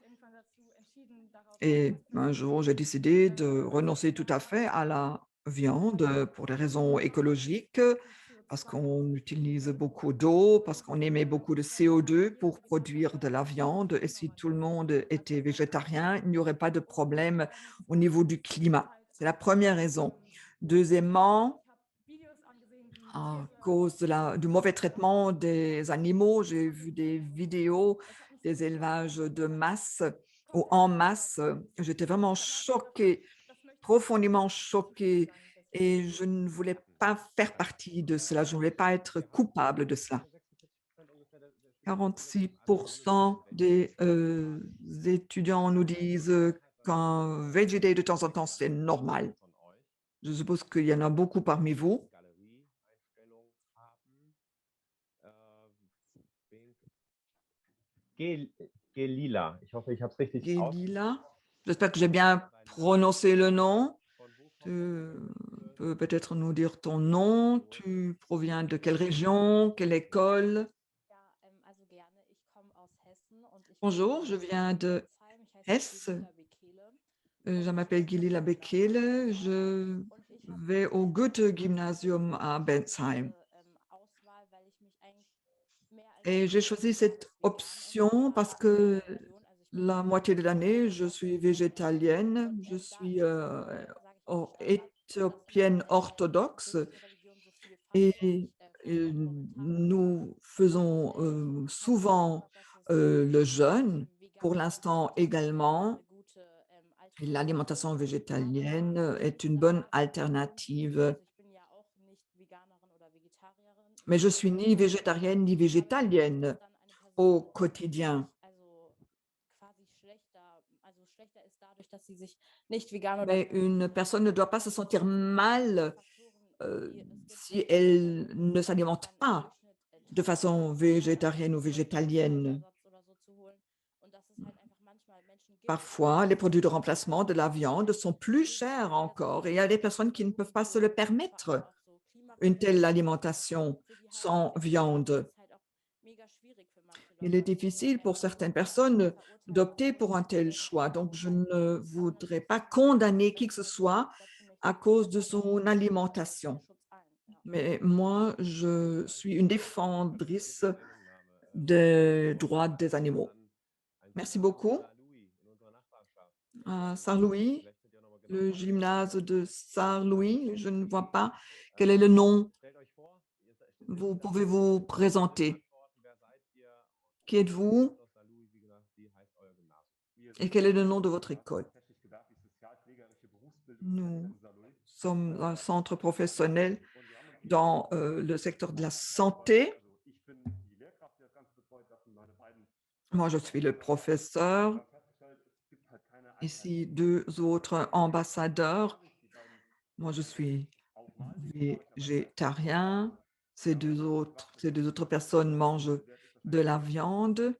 Et un jour, j'ai décidé de renoncer tout à fait à la viande pour des raisons écologiques, parce qu'on utilise beaucoup d'eau, parce qu'on émet beaucoup de CO2 pour produire de la viande. Et si tout le monde était végétarien, il n'y aurait pas de problème au niveau du climat. C'est la première raison. Deuxièmement, à cause de la, du mauvais traitement des animaux, j'ai vu des vidéos des élevages de masse ou en masse. J'étais vraiment choquée, profondément choquée, et je ne voulais pas faire partie de cela. Je ne voulais pas être coupable de cela. 46% des étudiants nous disent qu'un veggie day de temps en temps, c'est normal. Je suppose qu'il y en a beaucoup parmi vous. Gelila. Ich hoffe, ich habe es richtig Gelila. J'espère que j'ai bien prononcé le nom. Tu peux peut-être nous dire ton nom. Tu proviens de quelle région, quelle école? Bonjour, je viens de Hesse. Je m'appelle Gelila Bekele. Je vais au Goethe-Gymnasium à Bensheim. Et j'ai choisi cette option parce que la moitié de l'année, je suis végétalienne, je suis euh, éthiopienne orthodoxe et, nous faisons euh, souvent euh, le jeûne, pour l'instant également. L'alimentation végétalienne est une bonne alternative. Mais je suis ni végétarienne ni végétalienne au quotidien. Mais une personne ne doit pas se sentir mal euh, si elle ne s'alimente pas de façon végétarienne ou végétalienne. Parfois, les produits de remplacement de la viande sont plus chers encore et il y a des personnes qui ne peuvent pas se le permettre, une telle alimentation sans viande. Il est difficile pour certaines personnes d'opter pour un tel choix. Donc, je ne voudrais pas condamner qui que ce soit à cause de son alimentation. Mais moi, je suis une défendrice des droits des animaux. Merci beaucoup. À Saint-Louis, le gymnase de Saint-Louis, je ne vois pas quel est le nom. Vous pouvez vous présenter. Qui êtes-vous et quel est le nom de votre école? Nous sommes un centre professionnel dans euh, le secteur de la santé. Moi, je suis le professeur. Ici, deux autres ambassadeurs. Moi, je suis végétarien. Ces deux autres, ces deux autres personnes mangent de la viande.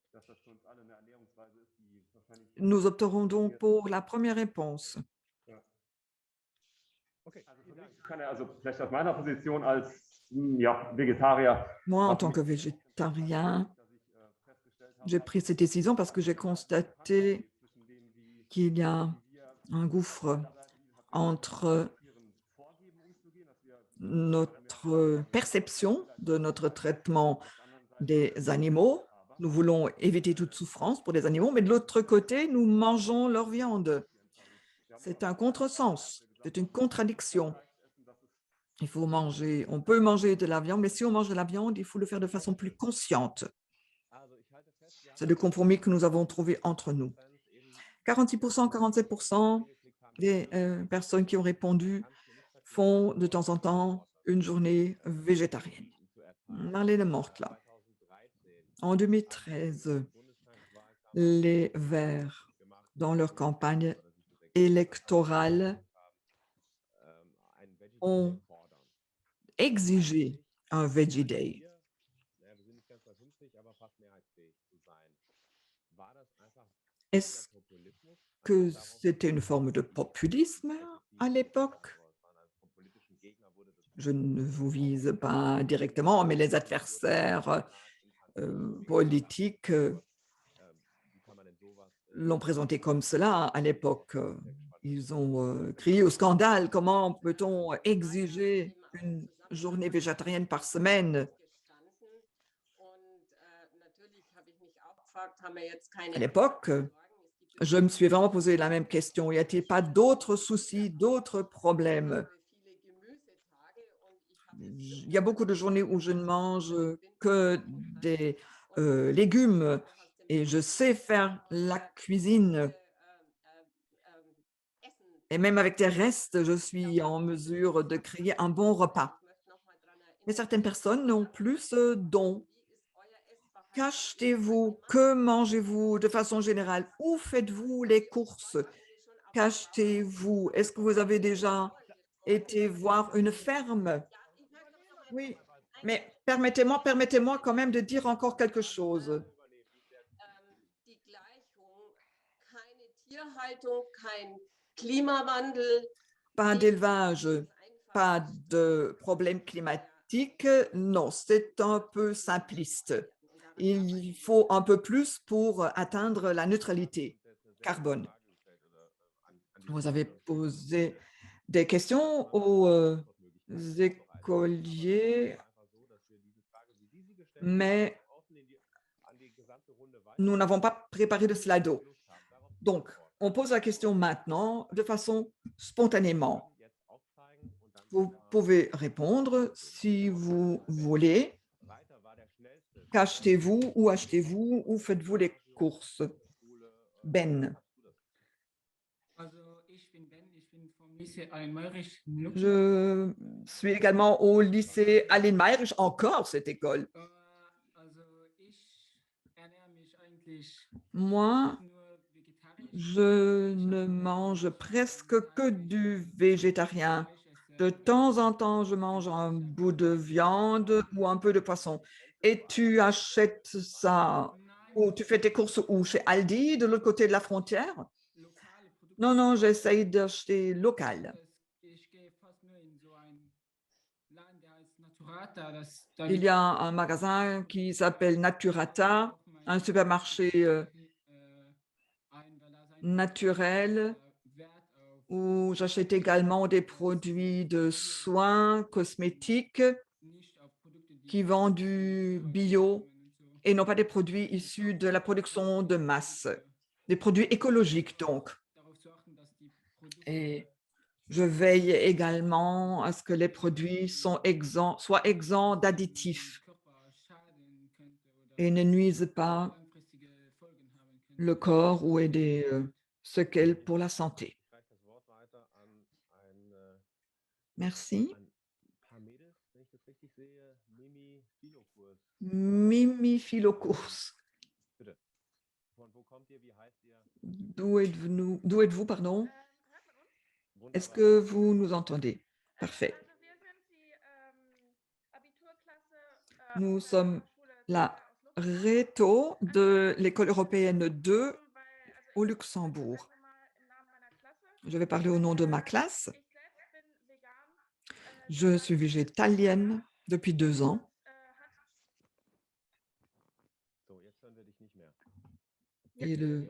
Nous opterons donc pour la première réponse. Moi, en tant que végétarien, j'ai pris cette décision parce que j'ai constaté qu'il y a un gouffre entre notre perception de notre traitement des animaux. Nous voulons éviter toute souffrance pour les animaux, mais de l'autre côté, nous mangeons leur viande. C'est un contresens, c'est une contradiction. Il faut manger, on peut manger de la viande, mais si on mange de la viande, il faut le faire de façon plus consciente. C'est le compromis que nous avons trouvé entre nous. 46%, 47% des euh, personnes qui ont répondu font de temps en temps une journée végétarienne. Marlène Mortler. En 2013, les Verts, dans leur campagne électorale, ont exigé un Veggie Day. Est-ce que c'était une forme de populisme à l'époque? Je ne vous vise pas directement, mais les adversaires euh, politiques euh, l'ont présenté comme cela à l'époque. Ils ont euh, crié au scandale. Comment peut-on exiger une journée végétarienne par semaine? À l'époque, je me suis vraiment posé la même question. Y a-t-il pas d'autres soucis, d'autres problèmes? Il y a beaucoup de journées où je ne mange que des euh, légumes et je sais faire la cuisine. Et même avec des restes, je suis en mesure de créer un bon repas. Mais certaines personnes n'ont plus ce don. Qu'achetez-vous? Que mangez-vous de façon générale? Où faites-vous les courses? Qu'achetez-vous? Est-ce que vous avez déjà été voir une ferme? Oui, mais permettez-moi, permettez-moi quand même de dire encore quelque chose. Pas d'élevage, pas de problème climatique. Non, c'est un peu simpliste. Il faut un peu plus pour atteindre la neutralité carbone. Vous avez posé des questions aux euh, écoliers, mais nous n'avons pas préparé de Slido. Donc, on pose la question maintenant de façon spontanément. Vous pouvez répondre si vous voulez. Qu'achetez-vous Où achetez-vous Où faites-vous les courses Ben. Je suis également au lycée Aline Mayrisch, encore cette école. Moi, je ne mange presque que du végétarien. De temps en temps, je mange un bout de viande ou un peu de poisson. Et tu achètes ça ou tu fais tes courses où Chez Aldi, de l'autre côté de la frontière Non, non, j'essaye d'acheter local. Il y a un magasin qui s'appelle Naturata, un supermarché euh, naturel où j'achète également des produits de soins cosmétiques qui vendent du bio et non pas des produits issus de la production de masse, des produits écologiques donc. Et je veille également à ce que les produits sont exempts, soient exempts d'additifs et ne nuisent pas le corps ou aient des euh, séquelles pour la santé. Merci. Mimi Philocours. D'où êtes-vous, d'où êtes-vous, pardon? Est-ce que vous nous entendez? Parfait. Nous sommes la Réto de l'école européenne 2 au Luxembourg. Je vais parler au nom de ma classe. Je suis végétalienne depuis deux ans. Et le,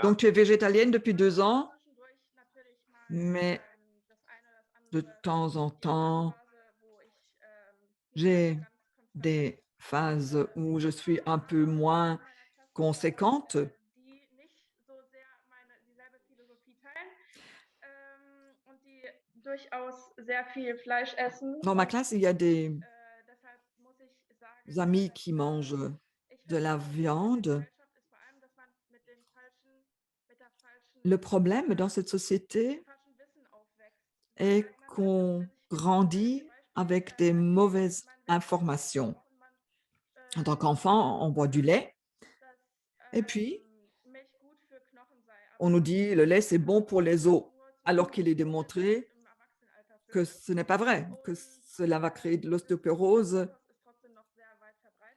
Donc, tu es végétalienne depuis deux ans, mais de temps en temps, j'ai des phases où je suis un peu moins conséquente. Dans ma classe, il y a des amis qui mangent de la viande. Le problème dans cette société est qu'on grandit avec des mauvaises informations. En tant qu'enfant, on boit du lait et puis on nous dit le lait, c'est bon pour les os, alors qu'il est démontré que ce n'est pas vrai, que cela va créer de l'ostéoporose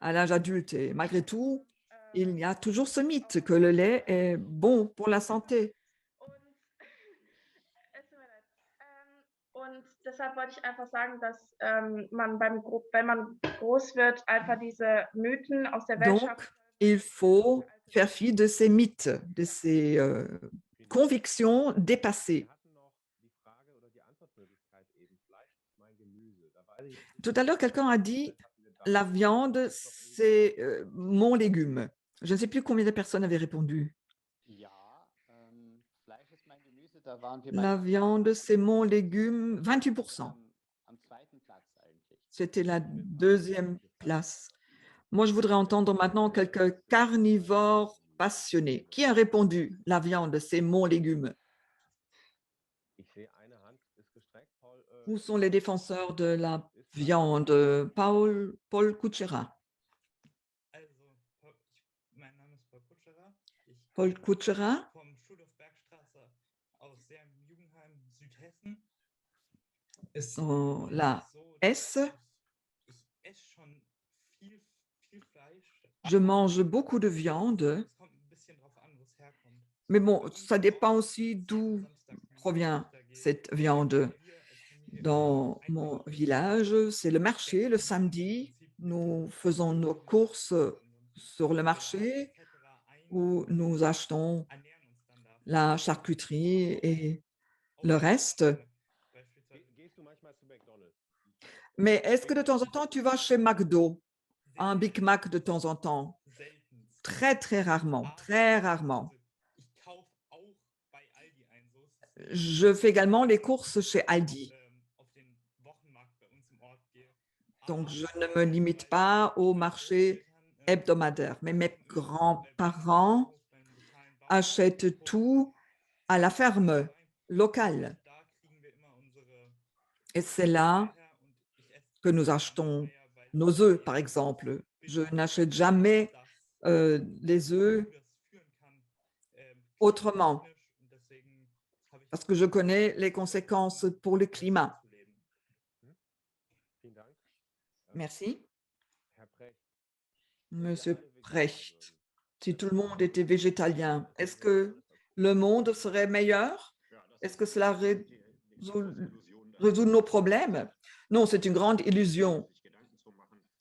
à l'âge adulte. Et malgré tout, il y a toujours ce mythe que le lait est bon pour la santé. Deshalb wollte ich einfach sagen, dass ähm, man beim, wenn man groß wird, einfach diese Mythen aus der Donc, il faut faire fi de ces mythes, de ces euh, convictions dépassées. Tout à l'heure, quelqu'un a dit la viande, c'est euh, mon légume. Je ne sais plus combien de personnes avaient répondu. Ähm, Fleisch ist mein Gemüse, da waren wir bei La viande, c'est mon légume, 28%. am, am zweiten Platz eigentlich. C'était la deuxième place. Moi, je voudrais entendre maintenant quelques carnivores passionnés. Qui a répondu La viande, c'est mon légume. Où sont les défenseurs de la viande Paul, Paul Kutschera. Also, Paul, ich, mein Name ist Paul Kutscherer. Ich Paul komme Kutschera, vom Schulhof Bergstraße aus Seerm-Jugendheim, Südhessen. Es dans la ist so, S. dass ich, ich esse schon viel, viel Fleisch, Je mange beaucoup de viande, es kommt ein bisschen drauf an, wo es herkommt. mais Bei bon, uns ça im dépend Dorf aussi ist jeden d'où Samstag ein provient Markt, da geht cette viande. wir als Familie Dans mon einkaufen. village, c'est le marché le Denken samedi. im Prinzip Nous faisons nos courses unseren sur le marché où nous achetons la charcuterie et le reste. Mais est-ce que de temps en temps, tu vas chez McDo, un Big Mac de temps en temps? Très, très rarement, très rarement. Je fais également les courses chez Aldi. Donc, je ne me limite pas au marché hebdomadaire, mais mes grands-parents achètent tout à la ferme locale. Et c'est là que nous achetons nos œufs, par exemple. Je n'achète jamais euh, les œufs autrement, parce que je connais les conséquences pour le climat. Merci. Monsieur Precht, si tout le monde était végétalien, est-ce que le monde serait meilleur? Est-ce que cela résout, résout nos problèmes? Non, c'est une grande illusion.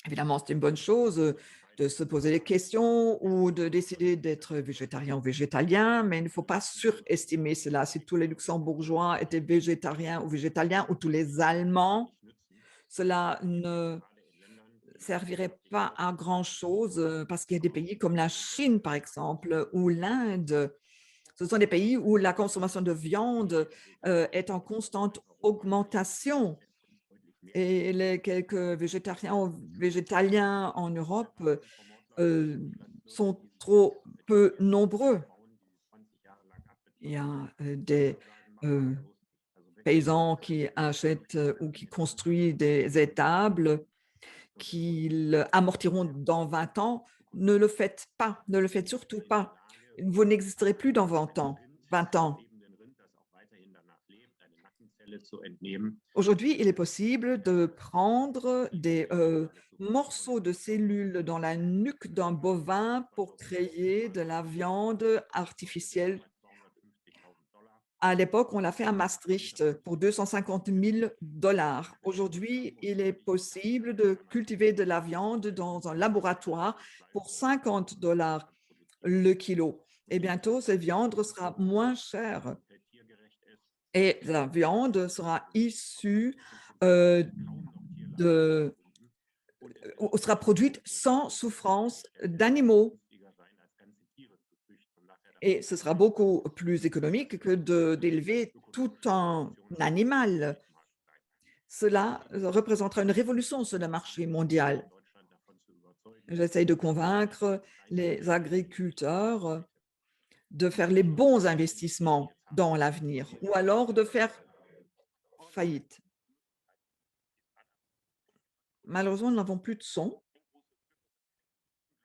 Évidemment, c'est une bonne chose de se poser des questions ou de décider d'être végétarien ou végétalien, mais il ne faut pas surestimer cela. Si tous les Luxembourgeois étaient végétariens ou végétaliens ou tous les Allemands, cela ne servirait pas à grand-chose euh, parce qu'il y a des pays comme la Chine, par exemple, ou l'Inde. Ce sont des pays où la consommation de viande euh, est en constante augmentation. Et les quelques végétariens ou végétaliens en Europe euh, sont trop peu nombreux. Il y a euh, des euh, paysans qui achètent ou qui construisent des étables qu'ils amortiront dans 20 ans. Ne le faites pas, ne le faites surtout pas. Vous n'existerez plus dans 20 ans. 20 ans. Aujourd'hui, il est possible de prendre des euh, morceaux de cellules dans la nuque d'un bovin pour créer de la viande artificielle. À l'époque, on l'a fait à Maastricht pour 250 000 dollars. Aujourd'hui, il est possible de cultiver de la viande dans un laboratoire pour 50 dollars le kilo. Et bientôt, cette viande sera moins chère et la viande sera issue euh, de euh, sera produite sans souffrance d'animaux. Et ce sera beaucoup plus économique que d'élever tout un animal. Cela représentera une révolution sur le marché mondial. J'essaye de convaincre les agriculteurs de faire les bons investissements dans l'avenir ou alors de faire faillite. Malheureusement, nous n'avons plus de son.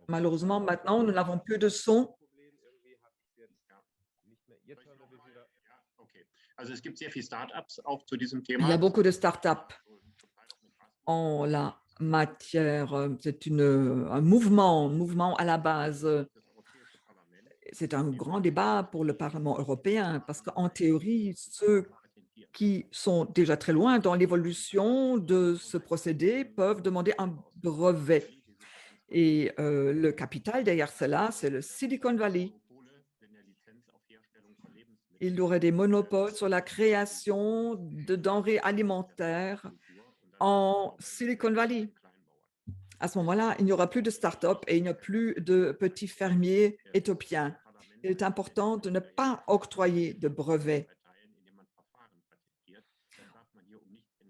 Malheureusement, maintenant, nous n'avons plus de son. Il y a beaucoup de start-up en la matière. C'est un mouvement, mouvement à la base. C'est un grand débat pour le Parlement européen parce qu'en théorie, ceux qui sont déjà très loin dans l'évolution de ce procédé peuvent demander un brevet. Et euh, le capital derrière cela, c'est le Silicon Valley. Il y aurait des monopoles sur la création de denrées alimentaires en Silicon Valley. À ce moment-là, il n'y aura plus de start-up et il n'y a plus de petits fermiers éthiopiens. Il est important de ne pas octroyer de brevets.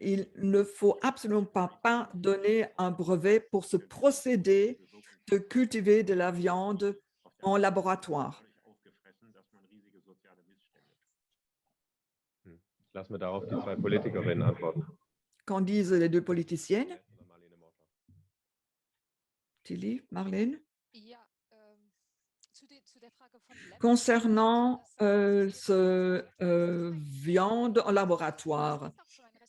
Il ne faut absolument pas, pas donner un brevet pour ce procédé de cultiver de la viande en laboratoire. Lass mir darauf die zwei Politikerinnen antworten. Qu'en disent les deux politiciennes? Tilly, Marlene? Concernant euh, ce euh, viande en laboratoire,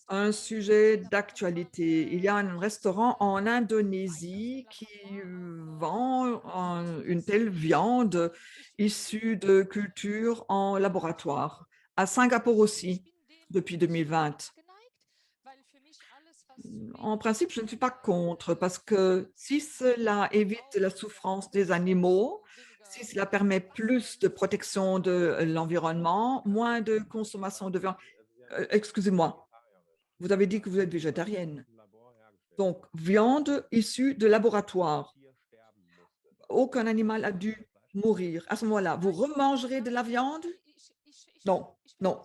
un sujet d'actualité. Il y a un restaurant en Indonésie qui vend une telle viande issue de cultures en laboratoire. À Singapour aussi, depuis 2020. En principe, je ne suis pas contre parce que si cela évite la souffrance des animaux, si cela permet plus de protection de l'environnement, moins de consommation de viande. Excusez-moi, vous avez dit que vous êtes végétarienne. Donc, viande issue de laboratoire. Aucun animal a dû mourir. À ce moment-là, vous remangerez de la viande? Non, non.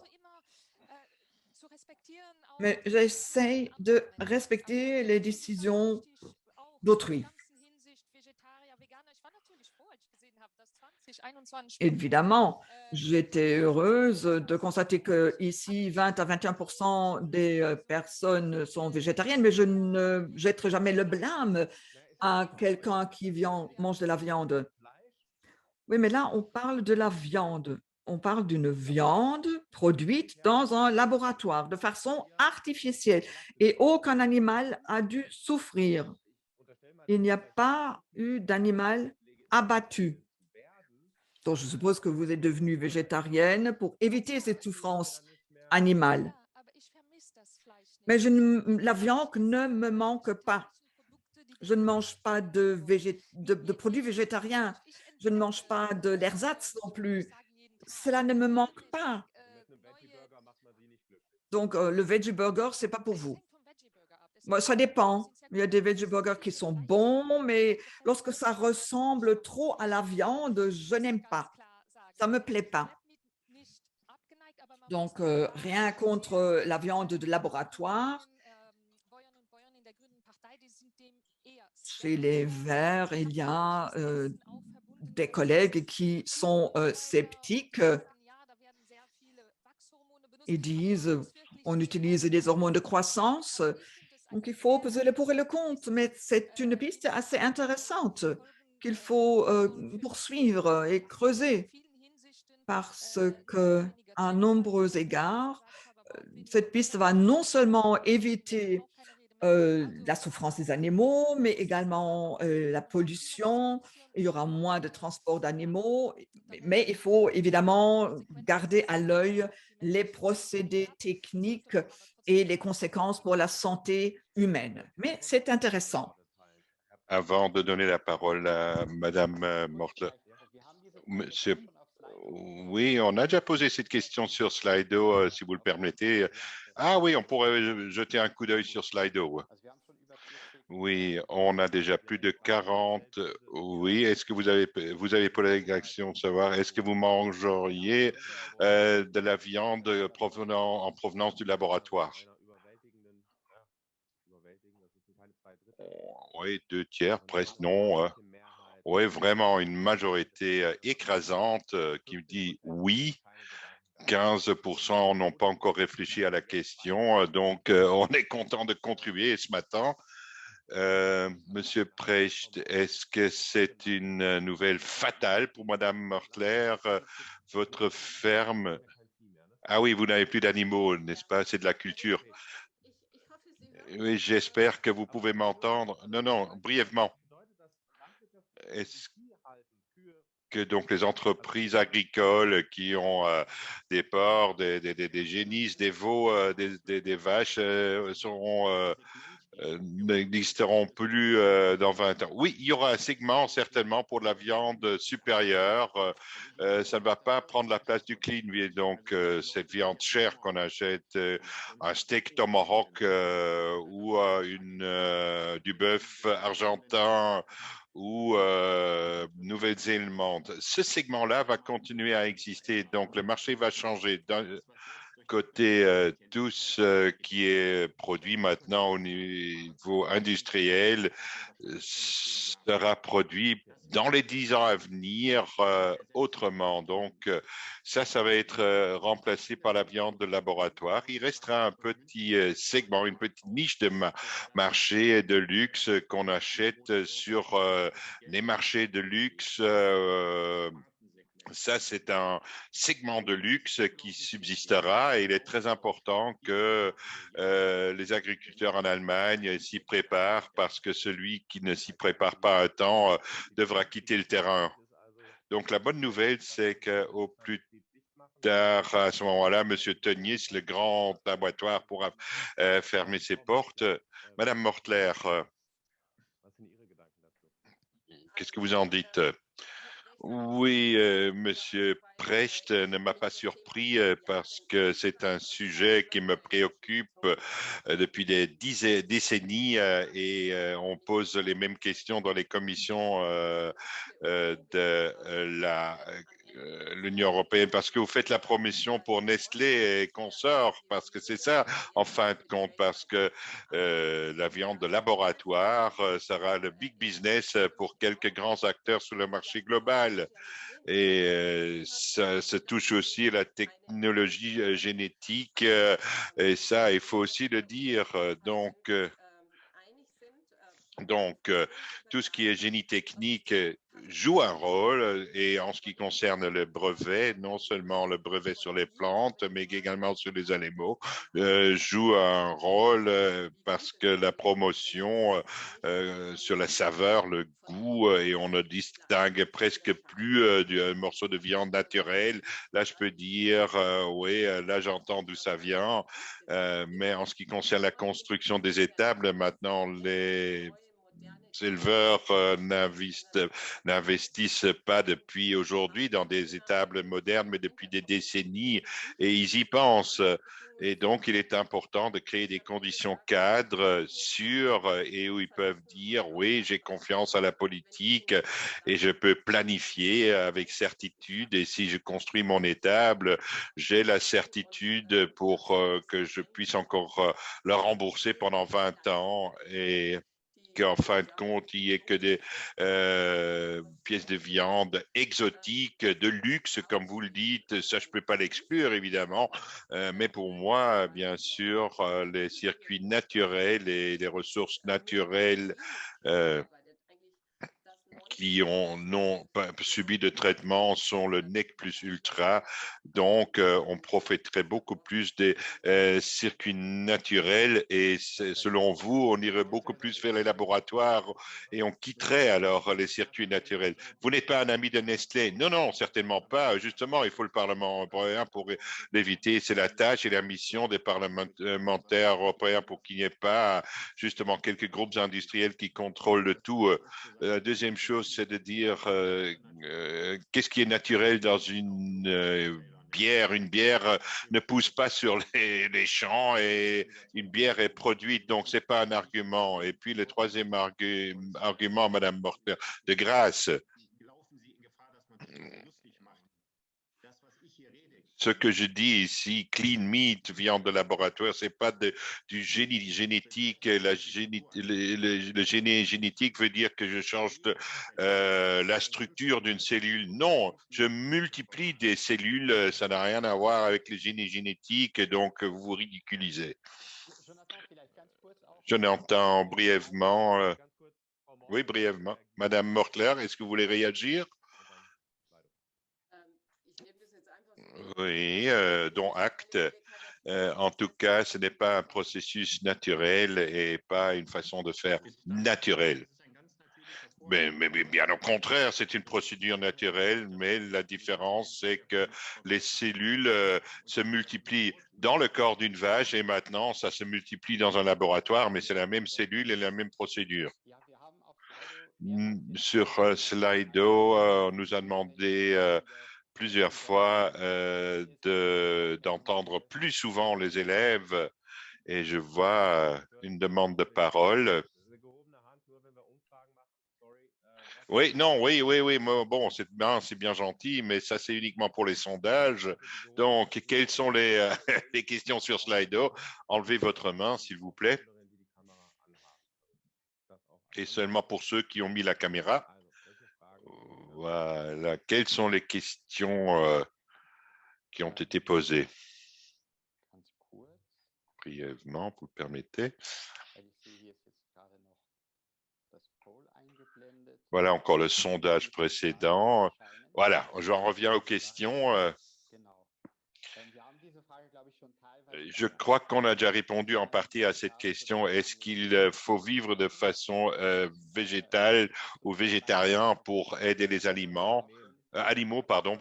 Mais j'essaie de respecter les décisions d'autrui. Évidemment, j'étais heureuse de constater que ici, 20 à 21 des personnes sont végétariennes, mais je ne jetterai jamais le blâme à quelqu'un qui mange de la viande. Oui, mais là, on parle de la viande. On parle d'une viande produite dans un laboratoire de façon artificielle et aucun animal a dû souffrir. Il n'y a pas eu d'animal abattu. Donc, je suppose que vous êtes devenue végétarienne pour éviter cette souffrance animale. Mais je ne, la viande ne me manque pas. Je ne mange pas de, de, de produits végétariens. Je ne mange pas de l'ersatz non plus. Cela ne me manque pas. Donc, euh, le veggie burger, ce n'est pas pour vous. Bon, ça dépend. Il y a des veggie burgers qui sont bons, mais lorsque ça ressemble trop à la viande, je n'aime pas. Ça ne me plaît pas. Donc, euh, rien contre la viande de laboratoire. Chez les Verts, il y a euh, des collègues qui sont euh, sceptiques. Ils disent on utilise des hormones de croissance. Donc, il faut peser le pour et le contre, mais c'est une piste assez intéressante qu'il faut euh, poursuivre et creuser parce que à nombreux égards, cette piste va non seulement éviter euh, la souffrance des animaux, mais également euh, la pollution. Il y aura moins de transport d'animaux, mais il faut évidemment garder à l'œil les procédés techniques et les conséquences pour la santé humaine. Mais c'est intéressant. Avant de donner la parole à Madame euh, Mortler, Monsieur, oui, on a déjà posé cette question sur Slido, euh, si vous le permettez. Ah oui, on pourrait jeter un coup d'œil sur Slido. Oui, on a déjà plus de 40. Oui, est-ce que vous avez, vous avez posé la question de savoir, est-ce que vous mangeriez euh, de la viande provenant, en provenance du laboratoire? Oui, deux tiers, presque non. Oui, vraiment une majorité euh, écrasante euh, qui dit oui. 15% n'ont pas encore réfléchi à la question, donc on est content de contribuer ce matin. Euh, Monsieur Precht, est-ce que c'est une nouvelle fatale pour Madame Mortler, votre ferme? Ah oui, vous n'avez plus d'animaux, n'est-ce pas? C'est de la culture. Oui, j'espère que vous pouvez m'entendre. Non, non, brièvement. Est-ce que donc les entreprises agricoles qui ont euh, des porcs, des, des, des, des génisses, des veaux, euh, des, des, des vaches euh, seront euh, n'existeront plus euh, dans 20 ans. Oui, il y aura un segment certainement pour de la viande supérieure. Euh, ça ne va pas prendre la place du clean meat. Donc, euh, cette viande chère qu'on achète, euh, un steak tomahawk euh, ou une, du bœuf argentin ou euh, Nouvelle-Zélande. Ce segment-là va continuer à exister. Donc, le marché va changer. D'un côté, euh, tout ce qui est produit maintenant au niveau industriel sera produit dans les 10 ans à venir euh, autrement. Donc, ça, ça va être remplacé par la viande de laboratoire. Il restera un petit segment, une petite niche de ma marché de luxe qu'on achète sur les marchés de luxe. Euh, ça, c'est un segment de luxe qui subsistera et il est très important que euh, les agriculteurs en Allemagne s'y préparent parce que celui qui ne s'y prépare pas à temps euh, devra quitter le terrain. Donc, la bonne nouvelle, c'est qu'au plus tard, à ce moment-là, Monsieur Tönnies, le grand abattoir, pourra fermer ses portes. Madame Mortler, qu'est-ce que vous en dites? Oui, Monsieur Precht ne m'a pas surpris parce que c'est un sujet qui me préoccupe depuis des décennies et on pose les mêmes questions dans les commissions de l'Union européenne parce que vous faites la promotion pour Nestlé et consorts, parce que c'est ça, en fin de compte, parce que la viande de laboratoire sera le big business pour quelques grands acteurs sur le marché global. Et ça, ça touche aussi la technologie génétique, et ça, il faut aussi le dire. Donc, tout ce qui est génie technique joue un rôle, et en ce qui concerne le brevet, non seulement le brevet sur les plantes, mais également sur les animaux, joue un rôle parce que la promotion sur la saveur, le goût, et on ne distingue presque plus du morceau de viande naturelle. Là, je peux dire, oui, là, j'entends d'où ça vient, mais en ce qui concerne la construction des étables, maintenant, les éleveurs n'investissent pas depuis aujourd'hui dans des étables modernes, mais depuis des décennies, et ils y pensent. Et donc, il est important de créer des conditions cadres sûres et où ils peuvent dire, oui, j'ai confiance à la politique et je peux planifier avec certitude. Et si je construis mon étable, j'ai la certitude pour que je puisse encore le rembourser pendant 20 ans et qu'en fin de compte, il n'y ait que des pièces de viande exotiques, de luxe, comme vous le dites. Ça, je peux pas l'exclure, évidemment. Mais pour moi, bien sûr, les circuits naturels et les ressources naturelles qui ont non pas subi de traitement sont le nec plus ultra. Donc, on profiterait beaucoup plus des circuits naturels et selon vous, on irait beaucoup plus vers les laboratoires et on quitterait alors les circuits naturels. Vous n'êtes pas un ami de Nestlé? Non, non, certainement pas. Justement, il faut le Parlement européen pour l'éviter. C'est la tâche et la mission des parlementaires européens pour qu'il n'y ait pas justement quelques groupes industriels qui contrôlent le tout. La deuxième chose, c'est de dire qu'est-ce qui est naturel dans une bière. Une bière ne pousse pas sur les champs et une bière est produite, donc c'est pas un argument. Et puis le troisième argument, Madame Mortler, de grâce. Ce que je dis ici, clean meat, viande de laboratoire, c'est pas du génie génétique. La génie, le, le, le génie génétique veut dire que je change de la structure d'une cellule. Non, je multiplie des cellules, ça n'a rien à voir avec le génie génétique, donc vous vous ridiculisez. Je n'entends brièvement. Oui, brièvement. Madame Mortler, est-ce que vous voulez réagir? Oui, dont acte. En tout cas, ce n'est pas un processus naturel et pas une façon de faire naturelle. Mais bien au contraire, c'est une procédure naturelle, mais la différence, c'est que les cellules se multiplient dans le corps d'une vache et maintenant, ça se multiplie dans un laboratoire, mais c'est la même cellule et la même procédure. Sur Slido, on nous a demandé plusieurs fois d'entendre plus souvent les élèves et je vois une demande de parole. Oui, non, oui, oui, oui, mais bon, c'est bien, c'est bien gentil, mais ça, c'est uniquement pour les sondages. Donc, quelles sont les questions sur Slido? Enlevez votre main, s'il vous plaît. Et seulement pour ceux qui ont mis la caméra. Voilà. Quelles sont les questions qui ont été posées? Brièvement, vous le permettez. Voilà encore le sondage précédent. Voilà, j'en reviens aux questions. Je crois qu'on a déjà répondu en partie à cette question. Est-ce qu'il faut vivre de façon végétale ou végétarien pour aider les aliments, animaux, pardon?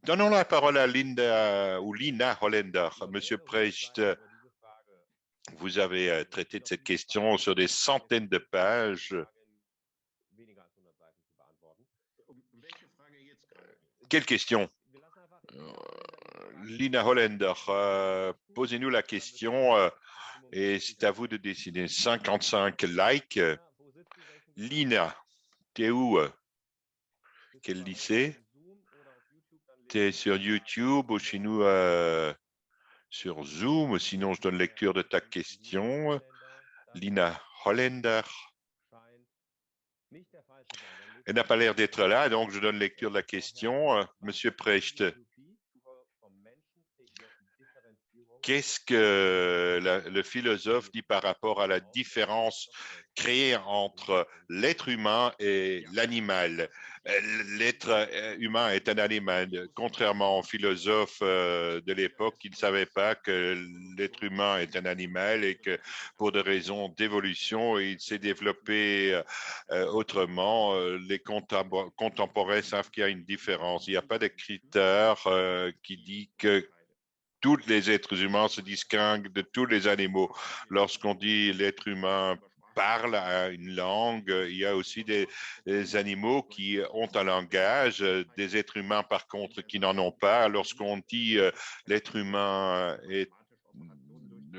Donnons la parole à Linda ou Lina Hollender. Monsieur Precht, vous avez euh, traité de cette question sur des centaines de pages. Quelle question? Euh, Lina Hollender, euh, posez-nous la question euh, et c'est à vous de décider. 55 likes. Lina, t'es où? Quel lycée? T'es sur YouTube ou chez nous euh, sur Zoom? Sinon, je donne lecture de ta question. Lina Hollender. Elle n'a pas l'air d'être là, donc je donne lecture de la question. Monsieur Precht, qu'est-ce que la, le philosophe dit par rapport à la différence créée entre l'être humain et l'animal? L'être euh, humain est un animal, contrairement aux philosophes euh, de l'époque qui ne savaient pas que l'être humain est un animal et que pour des raisons d'évolution, il s'est développé euh, autrement. Les contemporains savent qu'il y a une différence. Il n'y a pas de critère qui dit que tous les êtres humains se distinguent de tous les animaux. Lorsqu'on dit l'être humain parle à une langue, il y a aussi des, des animaux qui ont un langage, des êtres humains par contre qui n'en ont pas. Lorsqu'on dit euh, l'être humain est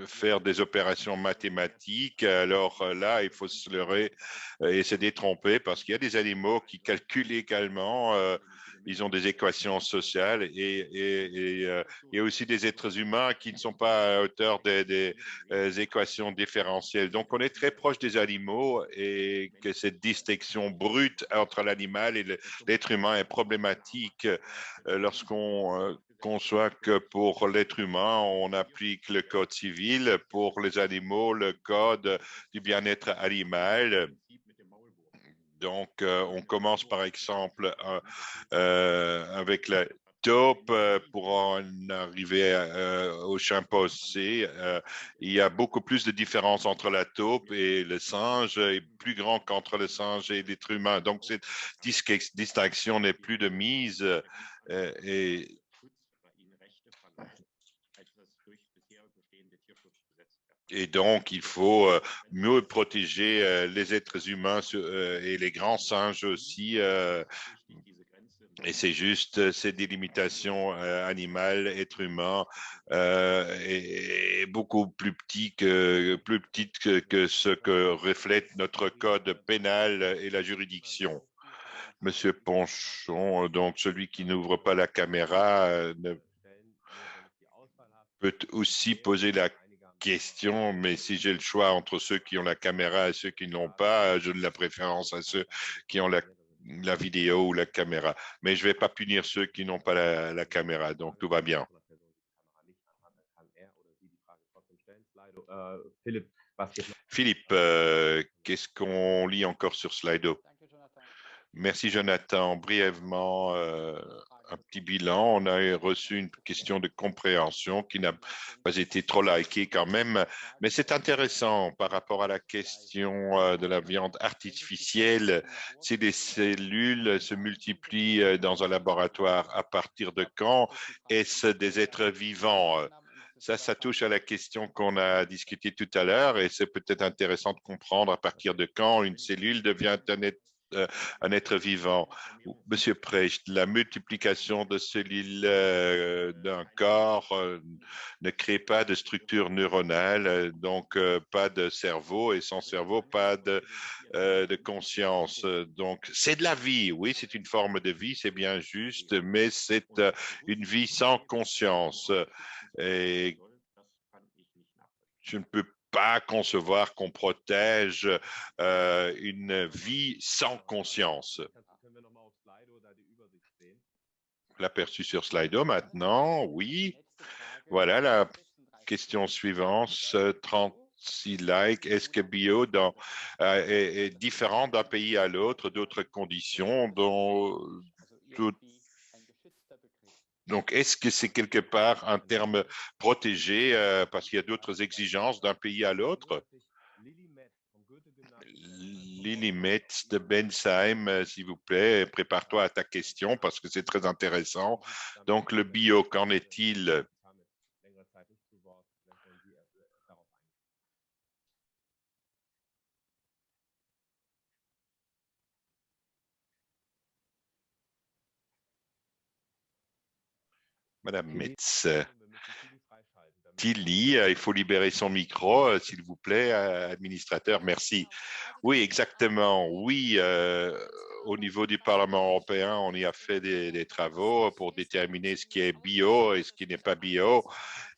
faire des opérations mathématiques, alors euh, là, il faut se leurrer euh, et se détromper parce qu'il y a des animaux qui calculent également, euh, ils ont des équations sociales et, et, et, euh, il y a aussi des êtres humains qui ne sont pas à la hauteur des, des, des équations différentielles. Donc, on est très proche des animaux et que cette distinction brute entre l'animal et l'être humain est problématique euh, lorsqu'on euh, conçoit que pour l'être humain, on applique le code civil, pour les animaux, le code du bien-être animal. Donc, euh, on commence par exemple euh, euh, avec la taupe pour en arriver au chimpanzé. Il y a beaucoup plus de différences entre la taupe et le singe, et plus grand qu'entre le singe et l'être humain. Donc, cette distinction n'est plus de mise. Et Et donc, il faut euh, mieux protéger euh, les êtres humains euh, et les grands singes aussi. Et c'est juste ces délimitations animales, être humain, est, beaucoup plus petit que, plus petite que, que ce que reflète notre code pénal et la juridiction. Monsieur Ponchon, donc celui qui n'ouvre pas la caméra ne peut aussi poser la question, mais si j'ai le choix entre ceux qui ont la caméra et ceux qui ne l'ont pas, je donne la préférence à ceux qui ont la, la vidéo ou la caméra. Mais je ne vais pas punir ceux qui n'ont pas la, la caméra, donc tout va bien. Philippe, euh, qu'est-ce qu'on lit encore sur Slido? Merci Jonathan. Brièvement, euh, un petit bilan. On a reçu une question de compréhension qui n'a pas été trop likée quand même, mais c'est intéressant par rapport à la question euh, de la viande artificielle. Si les cellules se multiplient euh, dans un laboratoire, à partir de quand est-ce des êtres vivants? Ça, ça touche à la question qu'on a discutée tout à l'heure et c'est peut-être intéressant de comprendre à partir de quand une cellule devient un être euh, un être vivant. Monsieur Precht, la multiplication de cellules euh, d'un corps euh, ne crée pas de structure neuronale, donc pas de cerveau, et sans cerveau, pas de, de conscience. Donc, c'est de la vie, oui, c'est une forme de vie, c'est bien juste, mais c'est une vie sans conscience. Et je ne peux pas concevoir qu'on protège euh, une vie sans conscience. L'aperçu sur Slido maintenant, oui. Voilà la question suivante, 36 likes. Est-ce que bio dans, euh, est, est différent d'un pays à l'autre, d'autres conditions, dont tout, donc, est-ce que c'est quelque part un terme protégé euh, parce qu'il y a d'autres exigences d'un pays à l'autre? Lily Metz de Bensheim, s'il vous plaît, prépare-toi à ta question parce que c'est très intéressant. Donc, le bio, qu'en est-il? Madame Metz. Tilly, il faut libérer son micro, s'il vous plaît, administrateur, merci. Oui, exactement. Oui, euh, au niveau du Parlement européen, on y a fait des, des travaux pour déterminer ce qui est bio et ce qui n'est pas bio.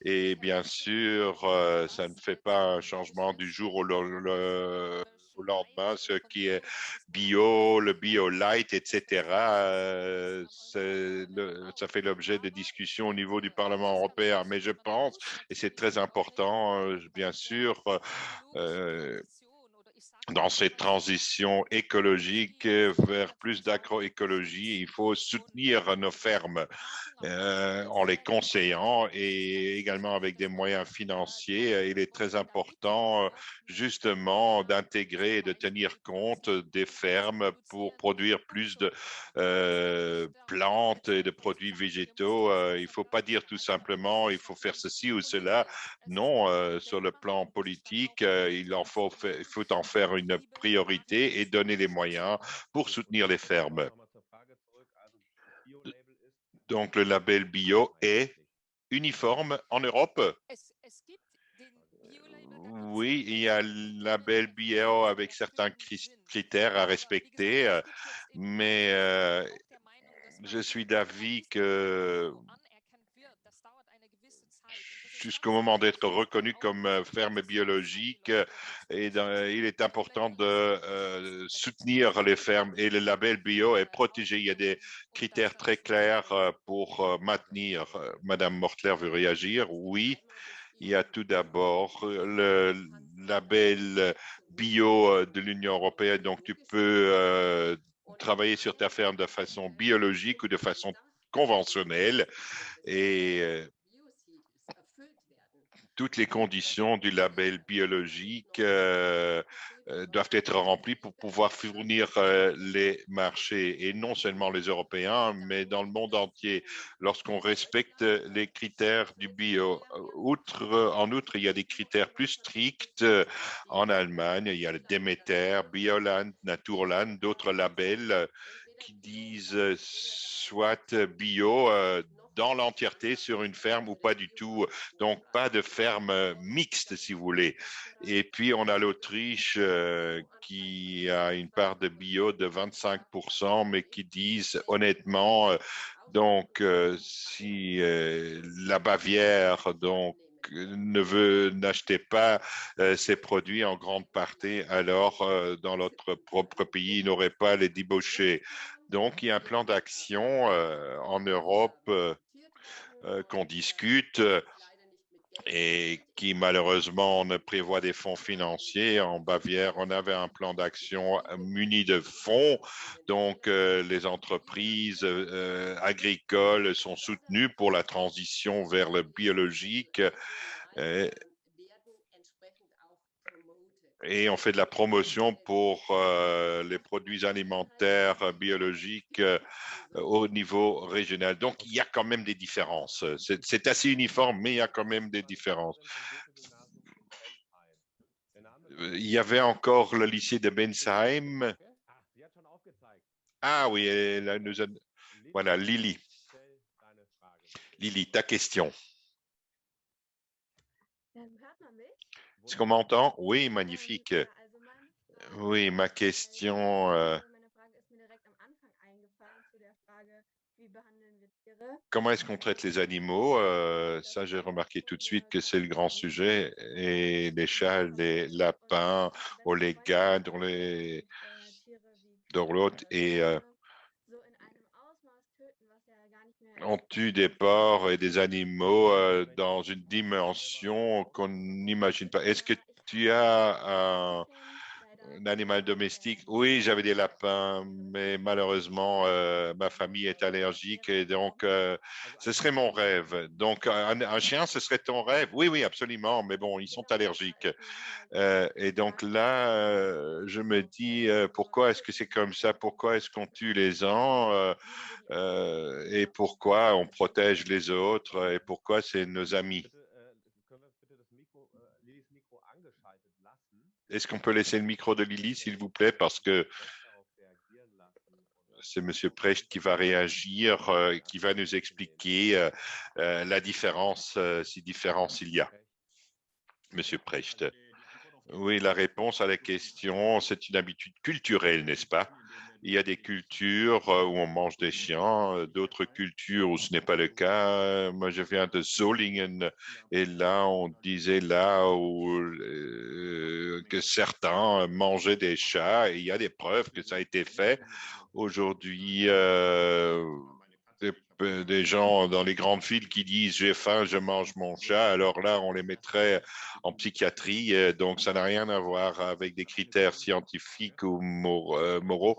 Et bien sûr, euh, ça ne fait pas un changement du jour au, le, au lendemain, ce qui est bio, le bio light, etc. Euh, le, ça fait l'objet de discussions au niveau du Parlement européen. Mais je pense, et c'est très important, euh, bien sûr, euh, dans cette transition écologique vers plus d'agroécologie, il faut soutenir nos fermes euh, en les conseillant et également avec des moyens financiers. Il est très important justement d'intégrer et de tenir compte des fermes pour produire plus de euh, plantes et de produits végétaux. Euh, il ne faut pas dire tout simplement il faut faire ceci ou cela. Non, euh, sur le plan politique, euh, il, en faut, il faut en faire une priorité et donner les moyens pour soutenir les fermes. Donc, le label bio est uniforme en Europe. Oui, il y a le label bio avec certains critères à respecter, mais euh, je suis d'avis que jusqu'au moment d'être reconnu comme euh, ferme biologique. Et dans, il est important de euh, soutenir les fermes et le label bio est protégé. Il y a des critères très clairs euh, pour euh, maintenir. Madame Mortler veut réagir. Oui. Il y a tout d'abord le label bio de l'Union européenne. Donc, tu peux euh, travailler sur ta ferme de façon biologique ou de façon conventionnelle. Et euh, toutes les conditions du label biologique euh, euh, doivent être remplies pour pouvoir fournir euh, les marchés et non seulement les Européens, mais dans le monde entier, lorsqu'on respecte les critères du bio. Outre, en outre, il y a des critères plus stricts en Allemagne. Il y a le Demeter, Bioland, Naturland, d'autres labels qui disent soit bio dans l'entièreté sur une ferme ou pas du tout. Donc, pas de ferme mixte, si vous voulez. Et puis, on a l'Autriche euh, qui a une part de bio de 25%, mais qui disent honnêtement, euh, donc, euh, si euh, la Bavière, donc, ne veut n'acheter pas euh, ces produits en grande partie, alors euh, dans notre propre pays, il n'aurait pas les débauchés. Donc, il y a un plan d'action euh, en Europe euh, euh, qu'on discute et qui malheureusement ne prévoit des fonds financiers. En Bavière, on avait un plan d'action muni de fonds, donc euh, les entreprises euh, agricoles sont soutenues pour la transition vers le biologique. Euh, et on fait de la promotion pour euh, les produits alimentaires biologiques euh, au niveau régional. Donc, il y a quand même des différences. C'est assez uniforme, mais il y a quand même des différences. Il y avait encore le lycée de Bensheim. Ah oui, elle nous a... Voilà, Lily. Lily, ta question. Est-ce qu'on m'entend? Oui, magnifique. Oui, ma question, euh, comment est-ce qu'on traite les animaux? Euh, ça, j'ai remarqué tout de suite que c'est le grand sujet. Et les chats, les lapins, on les garde, on les dorlote et euh, on tue des porcs et des animaux euh, dans une dimension qu'on n'imagine pas. Est-ce que tu as un Un animal domestique, oui, j'avais des lapins, mais malheureusement, euh, ma famille est allergique et donc euh, ce serait mon rêve. Donc, un, un chien, ce serait ton rêve? Oui, oui, absolument, mais bon, ils sont allergiques. Euh, et donc là, euh, je me dis, euh, pourquoi est-ce que c'est comme ça? Pourquoi est-ce qu'on tue les uns? Euh, euh, et pourquoi on protège les autres? Et pourquoi c'est nos amis? Est-ce qu'on peut laisser le micro de Lily, s'il vous plaît, parce que c'est Monsieur Precht qui va réagir, euh, qui va nous expliquer euh, euh, la différence, euh, si différence il y a. Monsieur Precht. Oui, la réponse à la question, c'est une habitude culturelle, n'est-ce pas? Il y a des cultures euh, où on mange des chiens, euh, d'autres cultures où ce n'est pas le cas. Moi, je viens de Solingen et là, on disait là où, euh, que certains mangeaient des chats et il y a des preuves que ça a été fait. Aujourd'hui, euh, des, des gens dans les grandes villes qui disent j'ai faim, je mange mon chat. Alors là, on les mettrait en psychiatrie. Euh, donc, ça n'a rien à voir avec des critères scientifiques ou euh, moraux.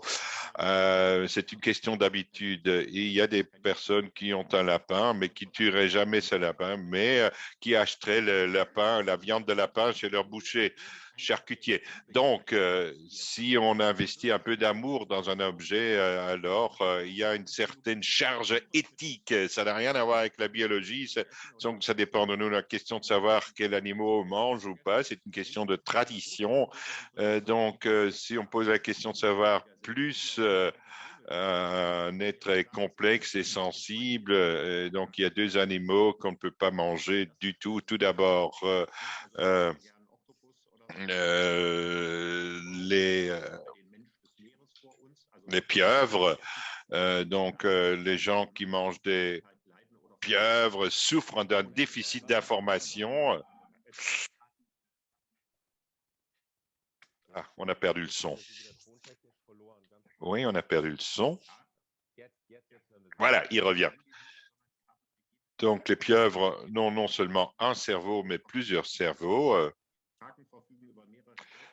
Euh, c'est une question d'habitude. Il y a des personnes qui ont un lapin, mais qui ne tueraient jamais ce lapin, mais euh, qui achèteraient le lapin, la viande de lapin chez leur boucher charcutier. Donc, euh, si on investit un peu d'amour dans un objet, euh, alors euh, il y a une certaine charge éthique. Ça n'a rien à voir avec la biologie. Donc, ça dépend de nous. La question de savoir quel animal on mange ou pas, c'est une question de tradition. Euh, donc, euh, si on pose la question de savoir plus euh, un être est complexe et sensible, et donc il y a deux animaux qu'on ne peut pas manger du tout. Tout d'abord, euh, euh, euh, les, euh, les pieuvres. Euh, donc, euh, les gens qui mangent des pieuvres souffrent d'un déficit d'information. Ah, on a perdu le son. Oui, on a perdu le son. Voilà, il revient. Donc, les pieuvres n'ont non seulement un cerveau, mais plusieurs cerveaux. Euh,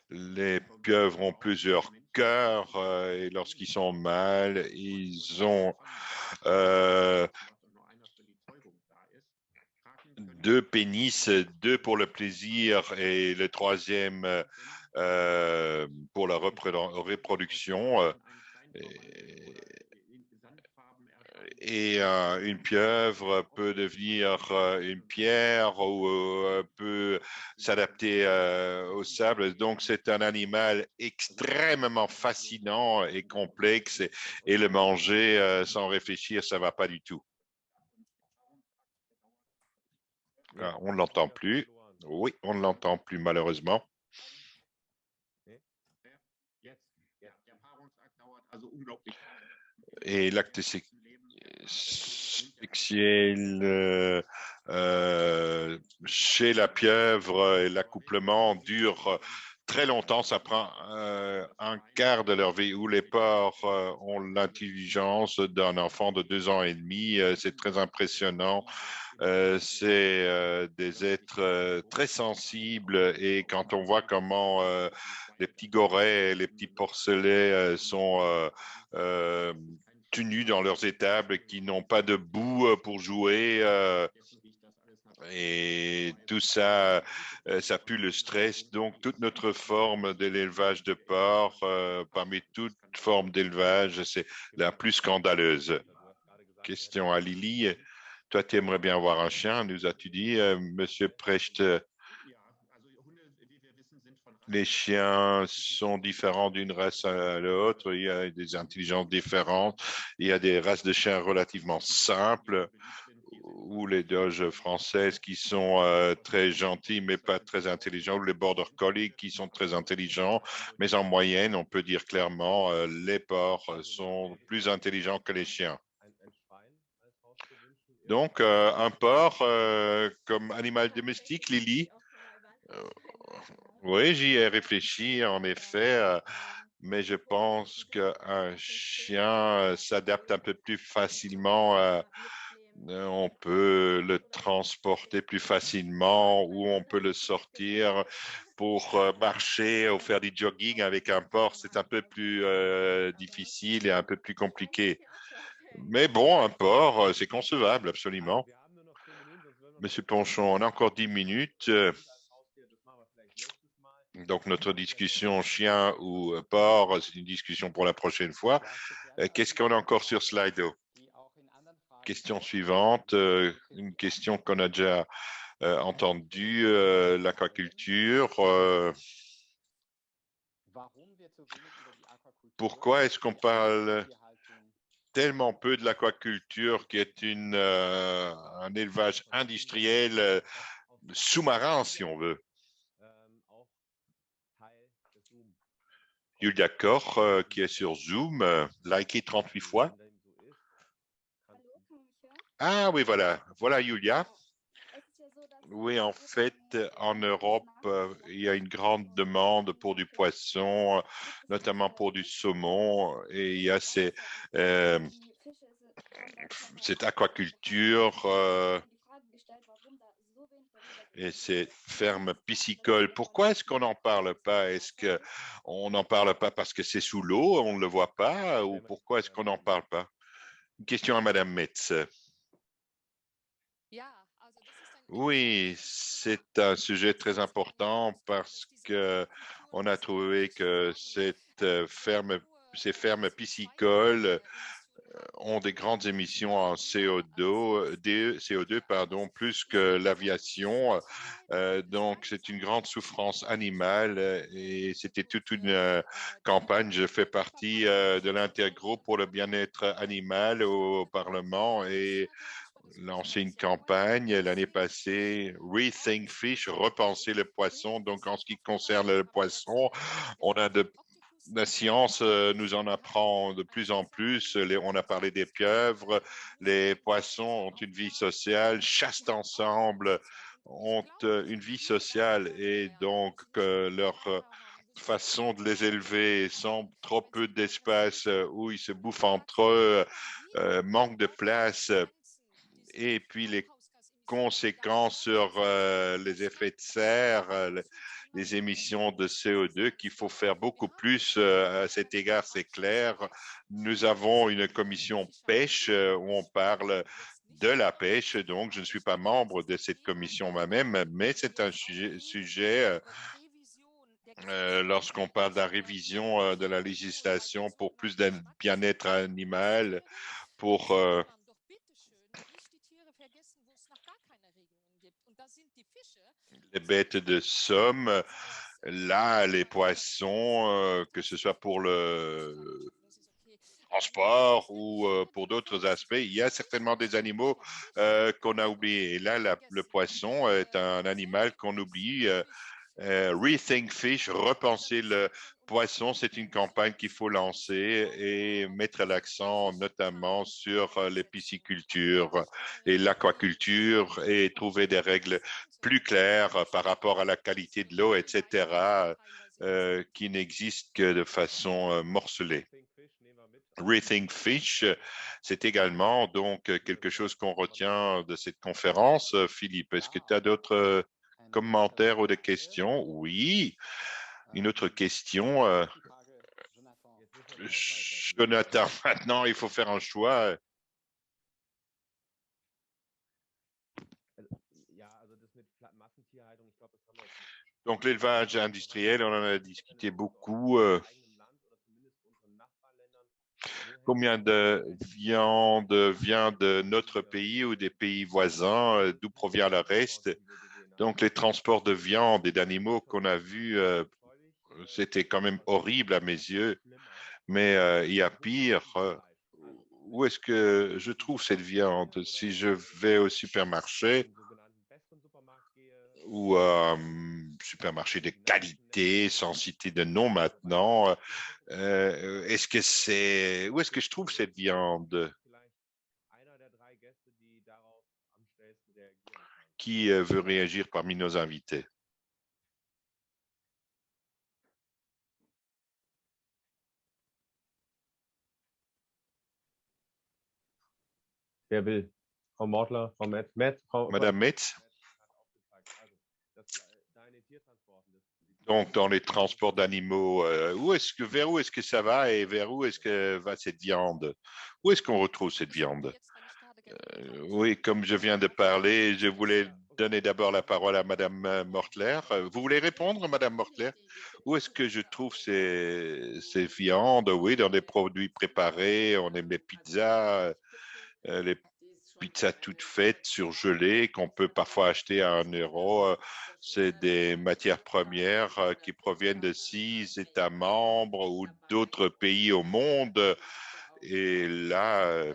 les pieuvres ont plusieurs cœurs euh, et lorsqu'ils sont mâles, ils ont euh, deux pénis, deux pour le plaisir et le troisième euh, pour la reproduction. Et, et euh, une pieuvre peut devenir euh, une pierre ou euh, peut s'adapter euh, au sable. Donc, c'est un animal extrêmement fascinant et complexe et, et le manger euh, sans réfléchir, ça va pas du tout. Ah, on ne l'entend plus. Oui, on ne l'entend plus malheureusement. Et l'acte sexuel euh, euh, chez la pieuvre et l'accouplement dure très longtemps, ça prend euh, un quart de leur vie, où les porcs euh, ont l'intelligence d'un enfant de deux ans et demi, euh, c'est très impressionnant. Euh, c'est euh, des êtres euh, très sensibles et quand on voit comment euh, les petits gorets, les petits porcelets euh, sont euh, euh, tenus dans leurs étables, qui n'ont pas de boue euh, pour jouer. Euh, et tout ça, euh, ça pue le stress. Donc, toute notre forme de l'élevage de porc, euh, parmi toutes formes d'élevage, c'est la plus scandaleuse. Question à Lily. Toi, tu aimerais bien avoir un chien, nous as-tu dit, euh, Monsieur Precht? Les chiens sont différents d'une race à l'autre. Il y a des intelligences différentes. Il y a des races de chiens relativement simples ou les doges françaises qui sont euh, très gentils mais pas très intelligents, ou les border collies qui sont très intelligents, mais en moyenne, on peut dire clairement, euh, les porcs sont plus intelligents que les chiens. Donc, euh, un porc euh, comme animal domestique, Lily, euh, oui, j'y ai réfléchi, en effet, euh, mais je pense qu'un chien euh, s'adapte un peu plus facilement euh, On peut le transporter plus facilement ou on peut le sortir pour marcher ou faire du jogging avec un porc. C'est un peu plus difficile et un peu plus compliqué. Mais bon, un porc, c'est concevable, absolument. Monsieur Ponchon, on a encore 10 minutes. Donc, notre discussion chien ou porc, c'est une discussion pour la prochaine fois. Qu'est-ce qu'on a encore sur Slido? Question suivante, une question qu'on a déjà entendue, l'aquaculture. Pourquoi est-ce qu'on parle tellement peu de l'aquaculture qui est un élevage industriel sous-marin, si on veut? Julia Koch, qui est sur Zoom, liké 38 fois. Ah oui, voilà, voilà Julia. Oui, en fait, en Europe, il y a une grande demande pour du poisson, notamment pour du saumon, et il y a cette aquaculture et ces fermes piscicoles. Pourquoi est-ce qu'on n'en parle pas? Est-ce qu'on n'en parle pas parce que c'est sous l'eau, on ne le voit pas, ou pourquoi est-ce qu'on n'en parle pas? Une question à Madame Metz. Oui, c'est un sujet très important parce qu'on a trouvé que ces fermes piscicoles ont des grandes émissions en CO2, D, CO2, pardon, plus que l'aviation. Donc, c'est une grande souffrance animale et c'était toute une campagne. Je fais partie de l'intergroupe pour le bien-être animal au Parlement et lancé une campagne l'année passée, Rethink Fish, repenser le poisson. Donc, en ce qui concerne le poisson, on a de, la science nous en apprend de plus en plus. On a parlé des pieuvres, les poissons ont une vie sociale, chassent ensemble, ont une vie sociale et donc leur façon de les élever sans trop peu d'espace où ils se bouffent entre eux, manque de place. Et puis les conséquences sur les effets de serre, les émissions de CO2, qu'il faut faire beaucoup plus à cet égard, c'est clair. Nous avons une commission pêche où on parle de la pêche, donc je ne suis pas membre de cette commission moi-même, mais c'est un sujet lorsqu'on parle de la révision de la législation pour plus de bien-être animal, pour les bêtes de somme, là, les poissons, que ce soit pour le transport ou pour d'autres aspects, il y a certainement des animaux qu'on a oubliés. Et là, le poisson est un animal qu'on oublie. Rethink Fish, repenser le poisson, c'est une campagne qu'il faut lancer et mettre l'accent notamment sur les piscicultures et l'aquaculture et trouver des règles plus claires par rapport à la qualité de l'eau, et cetera qui n'existent que de façon morcelée. Rethink Fish, c'est également donc quelque chose qu'on retient de cette conférence. Philippe, est-ce que tu as d'autres commentaires ou des questions? Oui, une autre question. Jonathan, maintenant, il faut faire un choix. Donc, l'élevage industriel, on en a discuté beaucoup. Combien de viande vient de notre pays ou des pays voisins, d'où provient le reste? Donc, les transports de viande et d'animaux qu'on a vus, c'était quand même horrible à mes yeux, mais il y a pire. Où est-ce que je trouve cette viande? Si je vais au supermarché ou à un supermarché de qualité, sans citer de nom maintenant, où est-ce que je trouve cette viande? Qui veut réagir parmi nos invités? Wer will? Frau Mortler, Frau Metz, Metz, Frau Madame Metz. Donc, dans les transports d'animaux, euh, où est-ce que, vers où est-ce que ça va et vers où est-ce que va cette viande? Où est-ce qu'on retrouve cette viande? Euh, oui, comme je viens de parler, je voulais donner d'abord la parole à Madame euh, Mortler. Vous voulez répondre, Madame Mortler? Où est-ce que je trouve ces, ces viandes? Oui, dans des produits préparés, on aime les pizzas, les pizzas toutes faites, surgelées, qu'on peut parfois acheter à 1 euro. C'est des matières premières euh, qui proviennent de six États membres ou d'autres pays au monde. Et là, euh,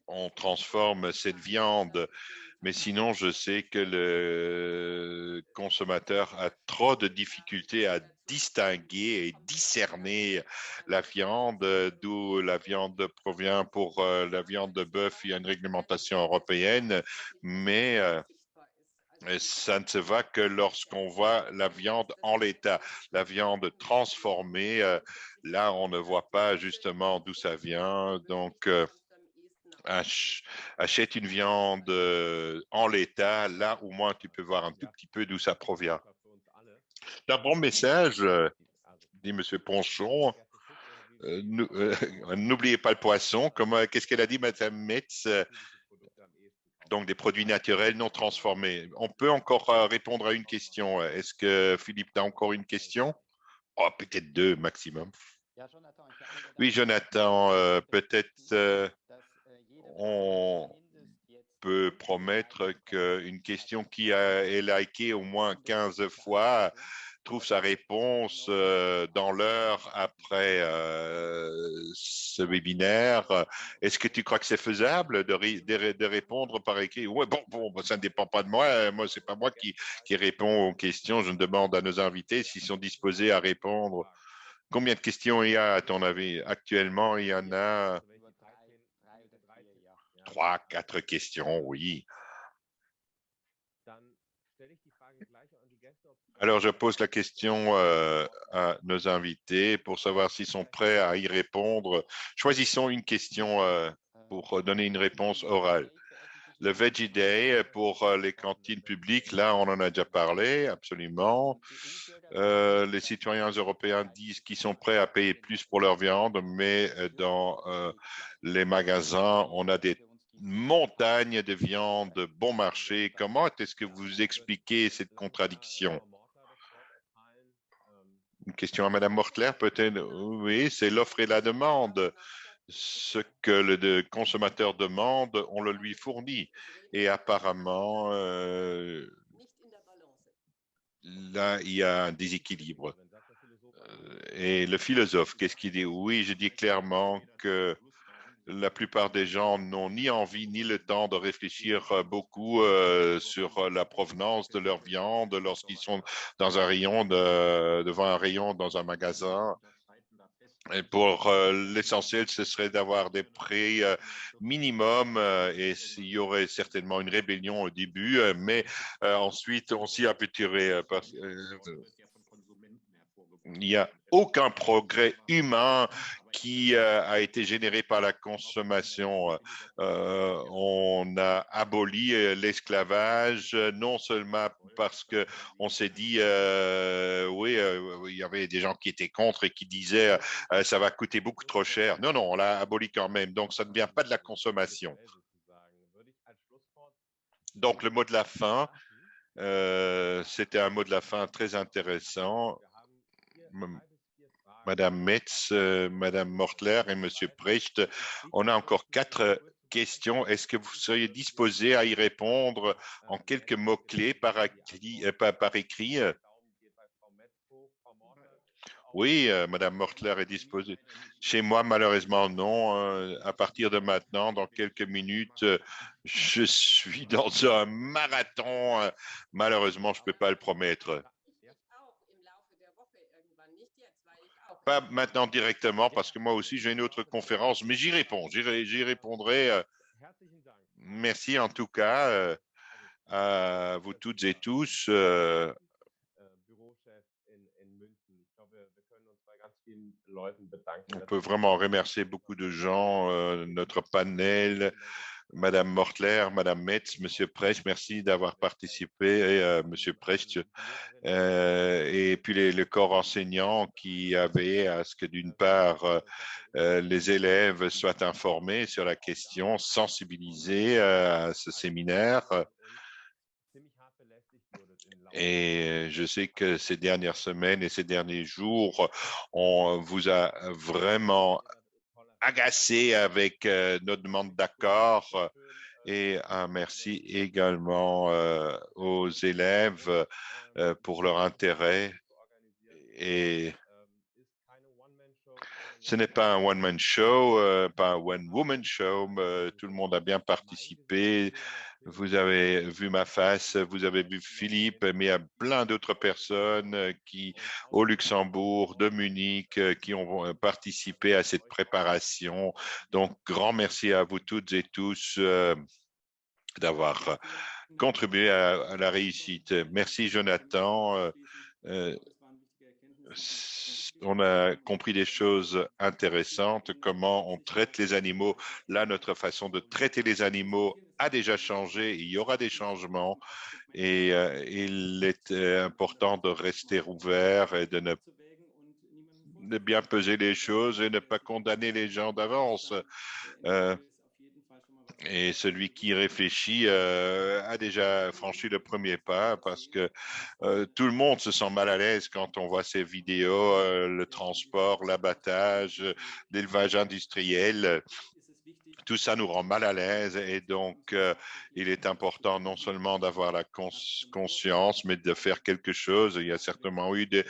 on transforme cette viande. Mais sinon, je sais que le consommateur a trop de difficultés à distinguer et discerner la viande, d'où la viande provient. Pour euh, la viande de bœuf, il y a une réglementation européenne, mais euh, ça ne se voit que lorsqu'on voit la viande en l'état, la viande transformée. Euh, là, on ne voit pas justement d'où ça vient. Donc, achète une viande en l'état, là au moins tu peux voir un tout petit peu d'où ça provient. C'est un bon message, euh, dit M. Ponchon. Euh, euh, n'oubliez pas le poisson. Qu'est-ce qu'elle a dit, Mme Metz? Donc, des produits naturels non transformés. On peut encore répondre à une question. Est-ce que Philippe, tu as encore une question? Oh, peut-être deux maximum. Oui, Jonathan, peut-être on peut promettre qu'une question qui a, est likée au moins 15 fois trouve sa réponse euh, dans l'heure après euh, ce webinaire. Est-ce que tu crois que c'est faisable de, de, de, répondre par écrit? Oui, bon, bon, ça ne dépend pas de moi. Moi, c'est pas moi qui, qui réponds aux questions. Je demande à nos invités s'ils sont disposés à répondre. Combien de questions il y a, à ton avis? Actuellement, il y en a 3, 4 questions, oui. Alors, je pose la question euh, à nos invités pour savoir s'ils sont prêts à y répondre. Choisissons une question euh, pour donner une réponse orale. Le Veggie Day pour euh, les cantines publiques, là, on en a déjà parlé, absolument. Euh, les citoyens européens disent qu'ils sont prêts à payer plus pour leur viande, mais euh, dans euh, les magasins, on a des montagnes de viande bon marché. Comment est-ce que vous expliquez cette contradiction? Une question à Madame Mortler, peut-être? Oui, c'est l'offre et la demande. Ce que le consommateur demande, on le lui fournit. Et apparemment, euh, là, il y a un déséquilibre. Euh, et le philosophe, qu'est-ce qu'il dit? Oui, je dis clairement que la plupart des gens n'ont ni envie ni le temps de réfléchir euh, beaucoup euh, sur la provenance de leur viande lorsqu'ils sont dans un rayon de, devant un rayon dans un magasin. Et pour euh, l'essentiel, ce serait d'avoir des prix euh, minimums euh, et il y aurait certainement une rébellion au début, euh, mais euh, ensuite on s'y habituerait. Parce, il n'y a aucun progrès humain qui euh, a été généré par la consommation. Euh, on a aboli euh, l'esclavage, non seulement parce que on s'est dit, euh, oui, euh, il y avait des gens qui étaient contre et qui disaient, euh, ça va coûter beaucoup trop cher. Non, non, on l'a aboli quand même. Donc, ça ne vient pas de la consommation. Donc, le mot de la fin, euh, c'était un mot de la fin très intéressant. Madame Metz, euh, Madame Mortler et Monsieur Precht. On a encore 4 questions. Est-ce que vous seriez disposé à y répondre en quelques mots-clés par, euh, par, par écrit? Oui, euh, Madame Mortler est disposée. Chez moi, malheureusement, non. Euh, à partir de maintenant, dans quelques minutes, euh, je suis dans un marathon. Euh, malheureusement, je ne peux pas le promettre. Pas maintenant directement, parce que moi aussi, j'ai une autre conférence, mais j'y réponds. J'y répondrai. Euh, merci en tout cas euh, à vous toutes et tous. Euh, on peut vraiment remercier beaucoup de gens, notre panel. Madame Mortler, Madame Metz, Monsieur Precht, merci d'avoir participé, et, Monsieur Precht, et puis les, le corps enseignant qui avait à ce que d'une part les élèves soient informés sur la question, sensibilisés à ce séminaire. Et je sais que ces dernières semaines et ces derniers jours, on vous a vraiment agacé avec nos demandes d'accord. Et un merci également aux élèves pour leur intérêt. Et ce n'est pas un one-man show, pas un one-woman show, mais tout le monde a bien participé. Vous avez vu ma face, vous avez vu Philippe, mais il y a plein d'autres personnes qui, au Luxembourg, de Munich, qui ont participé à cette préparation. Donc, grand merci à vous toutes et tous d'avoir contribué à la réussite. Merci, Jonathan. On a compris des choses intéressantes, comment on traite les animaux. Là, notre façon de traiter les animaux a déjà changé, il y aura des changements et il est important de rester ouvert et de ne de bien peser les choses et ne pas condamner les gens d'avance. Et celui qui réfléchit a déjà franchi le premier pas parce que tout le monde se sent mal à l'aise quand on voit ces vidéos, le transport, l'abattage, l'élevage industriel. Tout ça nous rend mal à l'aise et donc il est important non seulement d'avoir la conscience, mais de faire quelque chose. Il y a certainement eu des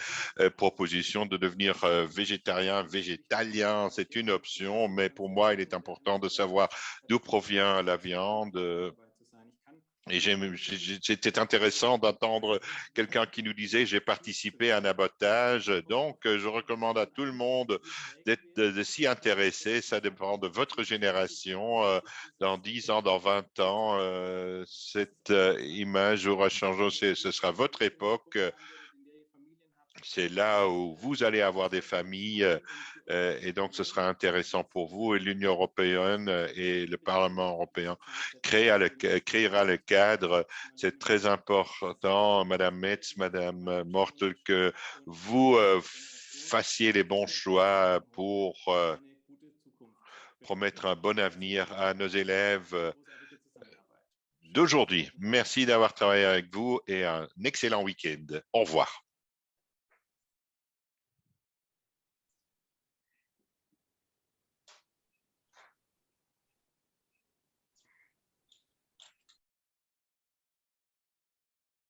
propositions de devenir végétarien, végétalien, c'est une option, mais pour moi, il est important de savoir d'où provient la viande. Et c'était intéressant d'entendre quelqu'un qui nous disait j'ai participé à un abattage, donc je recommande à tout le monde de s'y intéresser. Ça dépend de votre génération. Dans 10 ans, dans 20 ans, cette image aura changé. Ce sera votre époque. C'est là où vous allez avoir des familles et donc ce sera intéressant pour vous et l'Union européenne et le Parlement européen créera le cadre. C'est très important, Madame Metz, Madame Mortel, que vous fassiez les bons choix pour promettre un bon avenir à nos élèves d'aujourd'hui. Merci d'avoir travaillé avec vous et un excellent week-end. Au revoir.